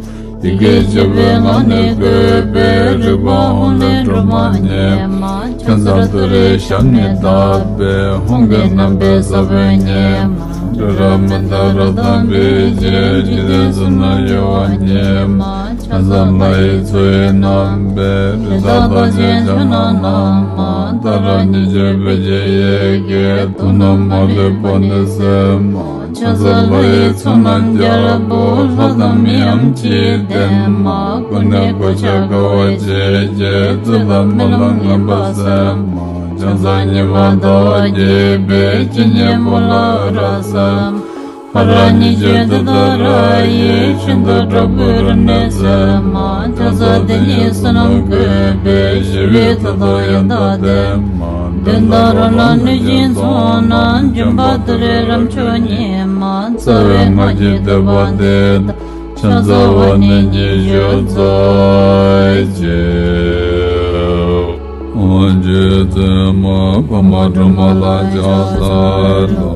ཡི་གེ་བཅུ་པའི་ངག་ནི་བཀོད་པའི། རིག་པ་ཧཱུྃ་ལས་སྒྲོལ་མ་ཉིད་མ། ཕྱག་འཚལ་ཏུ་རེའི་ཞབས་ནི་བརྡབས་པའི། ཧཱུྃ་གི་རྣམ་པའི་ས་བོན་ཉིད་མ། སྤྲོས་བྲལ་མུ་མཐའ་རབ་དག་པའི་ཕྱིར། འཇིག་རྟེན་གསུམ་ན་གཡོ་བ་ཉིད་མ། ཕྱག་འཚལ་ལྷ་ཡི་མཚོ་ཡི་རྣམ་པའི། རི་དྭགས་རྟགས་ཅན་ཕྱག་ན་བསྣམས་མ། ཏཱ་ར་གཉིས་བརྗོད་བོད་ཀྱི་ཡི་གེས། དུག་རྣམས་མ་ལུས་པ་ནི་སེལ་མ། ཕྱག་འཚལ་ལྷ་ཡི་ཚོགས་རྣམས་རྒྱལ་པོ། ལྷ་དང་མིའམ་ཅི་ཡིས་བསྟེན་མ། ཀུན་ནས་གོ་ཆ་དགའ་བ་བརྗིད་ཀྱིས། བཙོན་དང་རྨི་ལམ་ངན་པ་སེལ་མ། ཕྱག་འཚལ་ཉི་མ་ཟླ་བ་རྒྱས་པའི། སྤྱན་གཉིས་པོ་ལ་འོད་རབ་གསལ། ཧ་ར་གཉིས་བརྗོད་ཏུཏྟཱ་ར་ཡིས། ཤིན་ཏུ་དྲག་པོའི་རིམས་ནད་སེལ་མ། ཕྱག་འཚལ་དེ་ཉིད་བསོད་ནམས་བཀོད་པའི། ཞི་བའི་མཐུ་དང་ཡང་དག་ལྡན་མ། གདོན་དང་རོ་ལངས་གནོད་སྦྱིན་ཚོགས་རྣམས། འཇོམས་པ་ཏུ་རེ་རབ་མཆོག་ཉིད་མ། རྩ་བའི་སྔགས་ཀྱི་བཟླས་པ་འདི་དང་། ཕྱག་འཚལ་བ་ནི་ཉི་ཤུ་རྩ་གཅིག་ཨོཾ་རྗེ་བཙུན་མ་འཕགས་མ་སྒྲོལ་མ་ལ་ཕྱག་འཚལ་ལོ།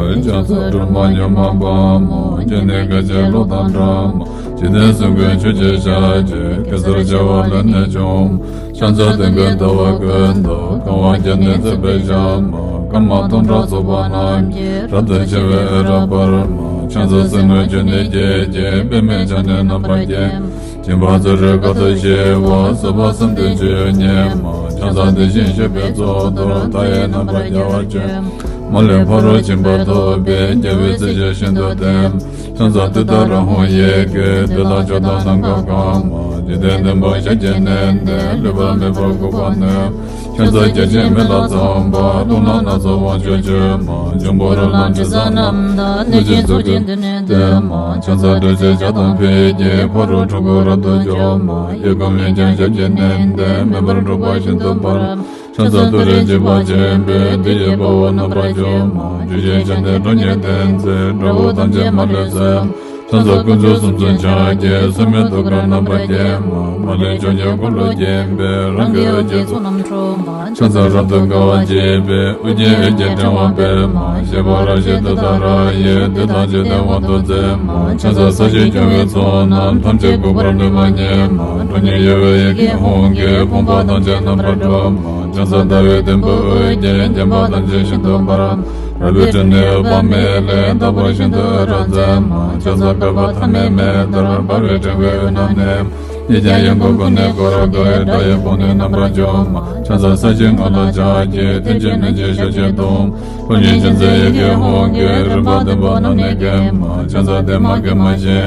ཕྱག་འཚལ་སྒྲོལ་མ་མྱུར་མ་དཔའ་མོ། སྤྱན་ནི་དཀར་ཕྱག་གློག་དང་འདྲ་མ། འཇིག་རྟེན་གསུམ་མགོན་ཆུ་སྐྱེས་ཞལ་གྱི། གེ་སར་བྱེ་བ་ལས་ནི་བྱུང་། ཕྱག་འཚལ་སྟོན་ཀའི་ཟླ་བ་ཀུན་ཏུ། གང་བར་བརྒྱ་ནི་བརྩེགས་པའི་ཞལ་མ། སྐར་མ་སྟོང་ཕྲག་ཚོགས་པ་རྣམས་ཀྱིས། རབ་ཏུ་ཕྱེ་བའི་འོད་རབ་འབར་མ། ཕྱག་འཚལ་གསེར་དངུལ་ཆུ་ནས་སྐྱེས་ཀྱི། པདྨས་ཕྱག་ནི་རྣམ་པར་བརྒྱན། སྦྱིན་པ་ཚུ་རོལ་དཀའ་ཐུབ་ཞི་བ། བཟོད་པ་བསམ་གཏན་སྤྱོད་ཡུལ་ཉིད་མ། ཕྱག་འཚལ་དེ་བཞིན་གཤེགས་པའི་གཙུག་ཏོར། མཐའ་ཡས་རྣམ་པར་རྒྱལ་བར་སྤྱོད། མ་ལུས་ཕ་རོལ་ཕྱིན་པ་ཐོབ་པའི། རྒྱལ་བའི་སྲས་ཆོས་ཤིན་ཏུ་བསྟན། ཕྱག་འཚལ་ཏུཏྟཱ་ར་ཧཱུྃ་ཡི་གེ། བདུད་དང་ཆོས་དང་ནམ་མཁའ་གང་མ། འཇིག་རྟེན་བདུན་པོ་ཞལ་གྱིས་མནན་ཏེ། ལུས་པ་མེད་པར་འགུགས་པར་ནུས། ཕྱག་འཚལ་བརྒྱ་བྱིན་མེ་ལྷ་ཚངས་པ། རླུང་ལྷ་སྣ་ཚོགས་དབང་ཕྱུག་མཆོད་མ། འབྱུང་པོ་རོ་ལངས་དྲི་ཟ་རྣམས་དང་། གནོད་སྦྱིན་ཚོགས་ཀྱིས་མདུན་ནས་བསྟོད་མ། ཕྱག་འཚལ་དྲི་ཟའི་ཇ་དང་ཕུད་ཀྱིས། ཕ་རོལ་འཁྲུལ་འཁོར་རབ་ཏུ་སྐྱོབ་མ། གཡས་བསྐུམ་གཡོན་བརྐྱང་ཞབས་ཀྱིས་མནན་ཏེ། མེ་འབར་འཁྲུག་པ་ཤིན་ཏུ་འབར། ཕྱག་འཚལ་ཏུ་རེ་འཇིགས་པ་ཆེན་པོས། འདི་ཡི་དཔའ་བོས་རྣམ་པར་འཇོམས་མ། ཇི་བཞིན་གཤེགས་ནས་ཁྲོ་གཉེར་བསྟེན་མཛད། དགྲ་བོ་ཐམས་ཅད་མ་ལུས་སེལ་མ། ཕྱག་འཚལ་དཀོན་མཆོག་གསུམ་མཚོན་ཕྱག་རྒྱའི། སྲུང་མའི་ཐུགས་ཀར་རྣམ་པར་བརྒྱན་མ། མ་ལུས་ཕྱོགས་བཅུའི་འཁོར་ལོས་བརྒྱན་པའི། རང་གི་འོད་ཀྱི་ཚོགས་རྣམས་འཁྲུགས་མ། ཕྱག་འཚལ་རབ་ཏུ་དགའ་བ་བརྗིད་པའི། དབུ་རྒྱན་འོད་ཀྱི་ཕྲེང་བ་སྤེལ་མ། ཞབས་པད་རལ་གྲི་ཏུཏྟཱ་ར་ཡིས། དུས་དང་རྒྱུན་མཐའི་དབང་དུ་མཛད་མ། ཕྱག་འཚལ་ས་གཞི་སྐྱོང་བའི་ཚོགས་རྣམས། ཐམས་ཅད་འགུགས་པར་ནུས་པ་ཉིད་མ། ཁྲོ་གཉེར་གཡོ་བའི་ཡི་གེ་ཧཱུྃ་གིས། ཕོངས་པ་ཐམས་ཅད་རྣམ་པར་སྒྲོལ་མ། ཕྱག་འཚལ་ཟླ་བའི་དུམ་བུས་དབུ་རྒྱན། བརྒྱན་པ་ཐམས་ཅད་ཤིན་ཏུ་འབར་མ། རལ་པའི་སྤྲིན་ནི་འབབ་པ་མེ་ལས། དག་པར་ཤིན་ཏུ་འོད་རབ་མཛད་མ། ཕྱག་འཚལ་བསྐལ་པ་ཐ་མའི་མེ་ལྟར། འབར་བའི་ཕྲེང་བའི་དབུས་ན་གནས། གཡས་བརྐྱང་གཡོན་བསྐུམ་ཀུན་ནས་བསྐོར་དགའི། དགྲ་ཡི་དཔུང་ནི་རྣམ་པར་འཇོམས་མ། ཕྱག་འཚལ་ས་གཞིའི་ངོས་ལ་ཕྱག་བགྱི། མཐུ་ཆེན་ནུས་ཀྱི་ཞབས་ཀྱིས་བརྡུང་། ཕོ་ཉའི་ཅན་མཛད་ཡི་གེ་ཧཱུྃ་གིས། རིམ་པ་བདུན་པོ་རྣམས་ནི་འགེམས་མ། ཕྱག་འཚལ་བདེ་མ་དགེ་མ་བཞི།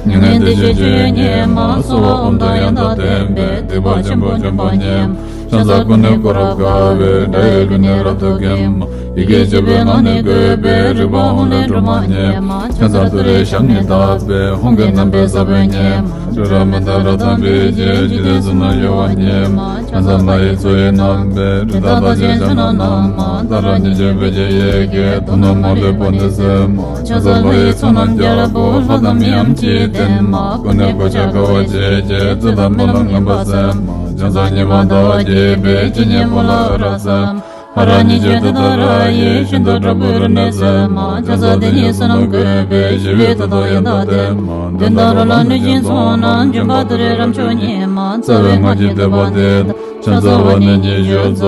མྱ་ངན་འདས་ཞི་སྤྱོད་ཡུལ་ཉིད་མ། གསོལ་བ་ཨོཾ་དང་ཡང་དག་ལྡན་པས། སྡིག་པ་ཆེན་པོ་འཇོམས་པ་ཉིད་མ། ཕྱག་འཚལ་ཀུན་ནས་བསྐོར་རབ་དགའ་བའི། དགྲ་ཡི་རྒྱུ་ནི་རབ་ཏུ་འགེམས་མ། ཡི་གེ་བཅུ་པའི་ངག་ནི་བཀོད་པའི། རིག་པ་ཧཱུྃ་ལས་སྒྲོལ་མ་ཉིད་མ། ཕྱག་འཚལ་ཏུ་རེའི་ཞབས་ནི་བརྡབས་པས། ཧཱུྃ་གི་རྣམ་པའི་ས་བོན་ཉིད་མ། སྤྲོས་བྲལ་མི་འདའ་རབ་དང་འབིགས་བྱེད། འཇིག་རྟེན་གསུམ་ན་གཡོ་བ་ཉིད་མ། ཕྱག་འཚལ་ལྷ་ཡི་མཚོ་ཡི་རྣམ་པའི། རི་དྭགས་རྟགས་ཅན་ཕྱག་ན་བསྣམས་མ། ཏཱ་ར་གཉིས་བརྗོད་བོད་ཀྱི་ཡི་གེས། དོན་དམ་མ་ལུས་པོ་ནི་སེལ་མ། ཕྱག་འཚལ་ལྷ་ཡི་ཚོགས་རྣམས་རྒྱལ་པོ། ལྷ་དང་མིའམ་ཅི་ཡིས་བསྟེན་མ། ཀུན་ནས་གོ་ཆ་དགའ་བ་བརྗིད་ཀྱིས། བརྫུས་དང་སྨོན་ལམ་ངན་པ་སེལ་མ། ཕྱག་འཚལ་ཉི་མ་ཟླ་བ་རྒྱས་པའི། ཇི་སྙེད་པོ་ལ་འོད་རབ་མཛད་མ། ཧ་ར་གཉིས་བརྗོད་ཏུཏྟཱ་ར་ཡིས། ཤིན་ཏུ་དྲག་པོའི་རིམས་ནད་སེལ་མ། ཕྱག་འཚལ་དེ་ཉིད་བསོད་ནམས་བཀོད་པའི། ཞི་བའི་མཐུ་དང་ཡང་དག་ལྡན་མ། གདོན་དང་རོ་ལངས་གནོད་སྦྱིན་ཚོགས་རྣམས། འཇོམས་པ་ཏུ་རེ་རབ་མཆོག་ཉིད་མ། རྩ་བའི་སྔགས་ཀྱི་བསྟོད་པ་འདི་དང་། ཕྱག་འཚལ་བ་ནི་ཉི་ཤུ་རྩ་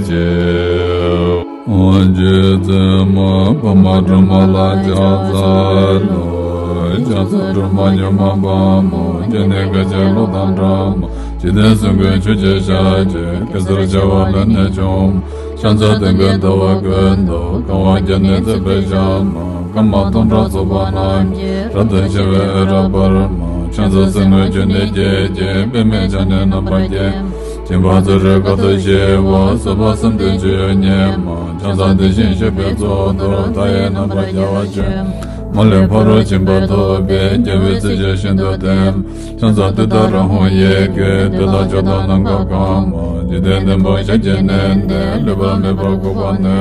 གཅིག། དབང་ཕྱུག་བཙུན་མ་པདྨ་སྒྲོལ་མ་ལ་ཕྱག་འཚལ་ལོ། ཕྱག་འཚལ་སྒྲོལ་མ་མྱུར་མ་དཔའ་མོ། སྤྱན་ནི་དགའ་ཆེན་གློག་དང་འདྲ་མ། འཇིག་རྟེན་གསུམ་མགོན་ཆུ་སྐྱེས་ཞལ་གྱི། གེ་སར་བྱེ་བ་ལས་ནི་བྱུང་མ། ཕྱག་འཚལ་དུས་ཀུན་ཟླ་བ་ཀུན་ཏུ། གང་བ་བརྒྱ་ནི་བརྩེགས་པའི་ཞལ་མ། སྐར་མ་སྟོང་ཕྲག་ཚོགས་པ་རྣམས་ཀྱིས། རབ་ཏུ་ཕྱེ་བའི་འོད་རབ་འབར་མ། ཕྱག་འཚལ་གསེར་དངུལ་ཆུ་ནས་སྐྱེས་ཀྱི། པདྨས་ཕྱག་ནི་རྣམ་པར་བརྒྱན། སྦྱིན་པ་ཚུ་རོལ་དཀའ་ཐུབ་ཞི་བ། བསིལ་བ་གསུམ་ལྡན་སྤྱོད་ཡུལ་ཉིད་མ། ཕྱག་འཚལ་དེ་བཞིན་གཤེགས་པའི་གཙུག་ཏོར། མཐའ་ཡས་རྣམ་པར་རྒྱལ་བ་ཆེན་མ། མ་ལུས་ཕ་རོལ་ཕྱིན་པ་ཐོབ་པའི། རྒྱལ་བའི་སྲས་ཀྱིས་ཤིན་ཏུ་བསྟེན་མ། ཕྱག་འཚལ་ཏུཏྟཱ་ར་ཧཱུྃ་ཡི་གེས། འདོད་དང་ཕྱོགས་དང་ནམ་མཁའ་གང་མ། འཇིག་རྟེན་བདུན་པོ་ཞབས་ཀྱིས་མནན་ཏེ། ལུས་པ་མེད་པར་འགུགས་པ་ནི།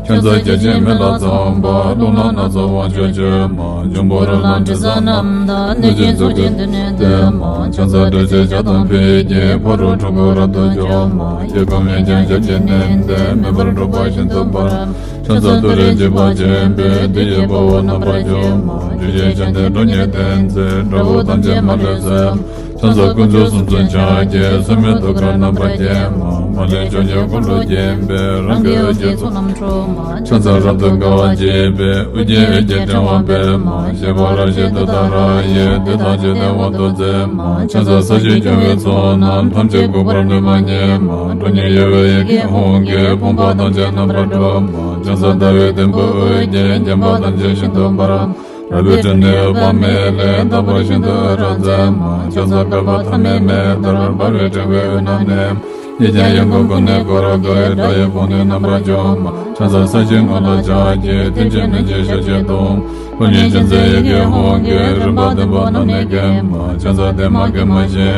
ཕྱག་འཚལ་བརྒྱ་བྱིན་མེ་ལྷ་ཚངས་པ། རླུང་ལྷ་སྣ་ཚོགས་དབང་ཕྱུག་མཆོད་མ། འབྱུང་པོ་རོ་ལངས་དྲི་ཟ་རྣམས་དང་། གནོད་སྦྱིན་ཚོགས་ཀྱིས་མདུན་ནས་བསྟོད་མ། ཕྱག་འཚལ་ཏྲཊ་ཅེས་བྱ་དང་ཕཊ་ཀྱིས། ཕ་རོལ་འཁྲུལ་འཁོར་རབ་ཏུ་འཇོམས་མ། གཡས་བསྐུམ་གཡོན་བརྐྱང་ཞབས་ཀྱིས་མནན་ཏེ། མེ་འབར་འཁྲུག་པ་ཤིན་ཏུ་འབར་མ། ཕྱག་འཚལ་ཏུ་རེ་འཇིགས་པ་ཆེན་པོས། བདུད་ཀྱི་དཔའ་བོ་རྣམ་པར་འཇོམས་མ། ཇི་བཞིན་གཤེགས་ནས་ཁྲོ་གཉེར་བསྟེན་མཛད། དགྲ་བོ་ཐམས་ཅད་མ་ལུས་སེལ་མ། ཕྱག་འཚལ་དཀོན་མཆོག་གསུམ་མཚོན་ཕྱག་རྒྱའི། སྲུང་མའི་ཐུགས་ཀར་རྣམ་པར་བརྒྱན་མ། མ་ལུས་ཕྱོགས་བཅུའི་འཁོར་ལོས་བརྒྱན་པའི། རང་གི་འོད་ཀྱི་ཚོགས་རྣམས་འཁྲུགས་མ། ཕྱག་འཚལ་རབ་ཏུ་དགའ་བ་བརྗིད་པའི། དབུ་རྒྱན་འོད་ཀྱི་ཕྲེང་བ་སྤེལ་མ། ཞབས་པད་རལ་གྲི་ཏུཏྟཱ་ར་ཡིས། བདུད་དང་ཅི་ལྟའི་དབང་དུ་མཛད་མ། ཕྱག་འཚལ་ས་གཞི་སྐྱོང་བའི་ཚོགས་རྣམས། ཐམས་ཅད་འགུགས་པར་ནུས་པ་ཉིད་མ། ཁྲོ་གཉེར་གཡོ་བའི་ཡི་གེ་ཧཱུྃ་གིས། ཕོངས་པ་ཐམས་ཅད་རྣམ་པར་སྒྲོལ་མ། ཕྱག་འཚལ་ཟླ་བའི་དུམ་བུས་དབུ་རྒྱན། བརྒྱན་པ་ཐམས་ཅད་ཤིན་ཏུ་འབར་མ། རལ་པའི་སྤྲིན་ནི་འབབ་པ་མེ་ལས། དག་པར་ཤིན་ཏུ་འོད་རབ་མཛད་མ། ཕྱག་འཚལ་བསྐལ་པ་ཐ་མའི་མེ་ལྟར། འབར་བའི་ཕྲེང་བའི་དབུས་ན་གནས། གཡས་བརྐྱང་གཡོན་བསྐུམ་ཀུན་ནས་བསྐོར་དགའི། དགྲ་ཡི་དཔུང་ནི་རྣམ་པར་འཇོམས་མ། ཕྱག་འཚལ་ས་གཞིའི་ངོས་ལ་ཕྱག་བགྱི། མཐུ་ཆེན་ནུས་ཀྱི་ཞབས་ཀྱིས་བརྡུང་། ཕོ་ཉའི་ཅན་མཛད་ཡི་གེ་ཧཱུྃ་གིས། རིམ་པ་བདུན་པོ་རྣམས་ནི་འགེམས་མ། ཕྱག་འཚལ་བདེ་མ་དགེ་མ་བཞི།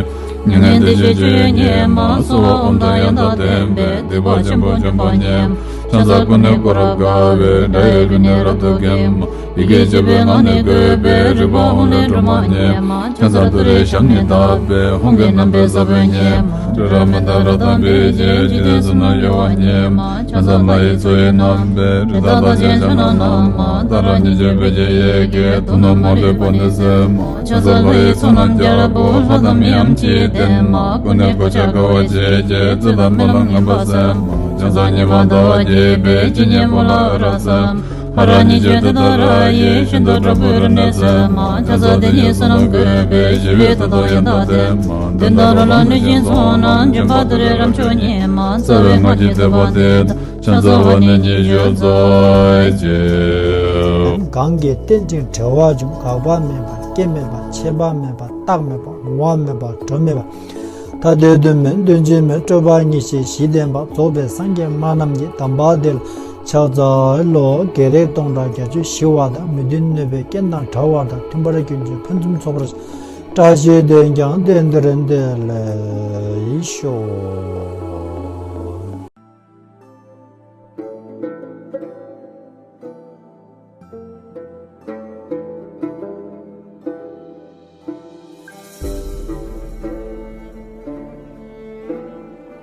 མྱ་ངན་འདས་ཞི་སྤྱོད་ཡུལ་ཉིད་མ། གསོལ་བ་ཨོཾ་དང་ཡང་དག་ལྡན་པས། སྡིག་པ་ཆེན་པོ་འཇོམས་པ་ཉིད་མ། ཕྱག་འཚལ་ཀུན་ནས་བསྐོར་རབ་དགའ་བའི། དགྲ་ཡི་རྒྱུ་ནི་རབ་ཏུ་འགེམས་མ། ཡི་གེ་བཅུ་པའི་ངག་ནི་བཀོད་པའི། རིག་པ་ཧཱུྃ་ལས་སྒྲོལ་མ་ཉིད་མ། ཕྱག་འཚལ་ཏུ་རེའི་ཞབས་ནི་བརྡབས་པས། ཧཱུྃ་གི་རྣམ་པའི་ས་བོན་ཉིད་མ། སྤྲོས་བྲལ་མི་འདའ་རབ་དང་འབིགས་བྱེད། འཇིག་རྟེན་གསུམ་ན་གཡོ་བ་ཉིད་མ། ཕྱག་འཚལ་ལྷ་ཡི་མཚོ་ཡི་རྣམ་པའི། རི་དྭགས་རྟགས་ཅན་ཕྱག་ན་བསྣམས་མ། ཏཱ་ར་གཉིས་བརྗོད་བོད་ཀྱི་ཡི་གེས། དོན་དམ་མ་ལུས་པོ་ནི་སེལ་མ། ཕྱག་འཚལ་ལྷ་ཡི་ཚོགས་རྣམས་རྒྱལ་པོ། ལྷ་དང་མིའམ་ཅི་ཡིས་བསྟེན་མ། ཀུན་ནས་གོ་ཆ་དགའ་བ་བརྗིད་ཀྱིས། བརྫུས་དང་སྨོན་ལམ་ངན་པ་སེལ་མ། ཕྱག་འཚལ་ཉི་མ་ཟླ་བ་རྒྱས་པའི། ཇི་སྙེད་པོ་ལ་འོད་རབ་མཛད་མ། ཧ་ར་གཉིས་བརྗོད་ཏུཏྟཱ་ར་ཡིས། ཤིན་ཏུ་དྲག་པོའི་རིམས་ནད་སེལ་མ། ཕྱག་འཚལ་དེ་ཉིད་བསོད་ནམས་བཀོད་པའི། ཞི་བའི་མཐུ་དང་ཡང་དག་ལྡན་མ། གདོན་དང་རོ་ལངས་གནོད་སྦྱིན་ཚོགས་རྣམས། འཇོམས་པ་ཏུ་རེ་རབ་མཆོག་ཉིད་མ། རྩ་བའི་སྔགས་ཀྱི་བསྟོད་པ་འདི་དང་། ཕྱག་འཚལ་བ་ནི་ཉི་ཤུ་རྩ་གཅིག། གང་གིས་རྟེན་ཅིང་བྲལ་བ་འཇོམས། འགག་པ་མེད་པ་སྐྱེ་མེད་པ། ཆད་པ་མེད་པ་རྟག་མེད་པ། རུང་བ་མེད་པ་གྲོགས་མེད་པ། ཐ་དད་དོན་མེད་དོན་གཅིག་མེད། སྤྲོས་པ་ཉེར་ཞི་གཞི་ལྡན་པ། རྫོགས་པའི་སངས་རྒྱས་སྨྲ་རྣམས་ཀྱི། གདམས་པ་འདི་ལ་ཕྱག་འཚལ་ལོ། བགེགས་རིགས་སྟོང་ཕྲག་བརྒྱད་ཅུ་ཞི་བ་དང་། མི་མཐུན་གནོད་པའི་རྐྱེན་དང་བྲལ་བ་དང་། མཐུན་པར་ཀུན་གྱི་ཕུན་སུམ་ཚོགས་པར། བཀྲ་ཤིས་དོན་ཀྱང་དེང་འདིར་འདི་ལས་ཤོག།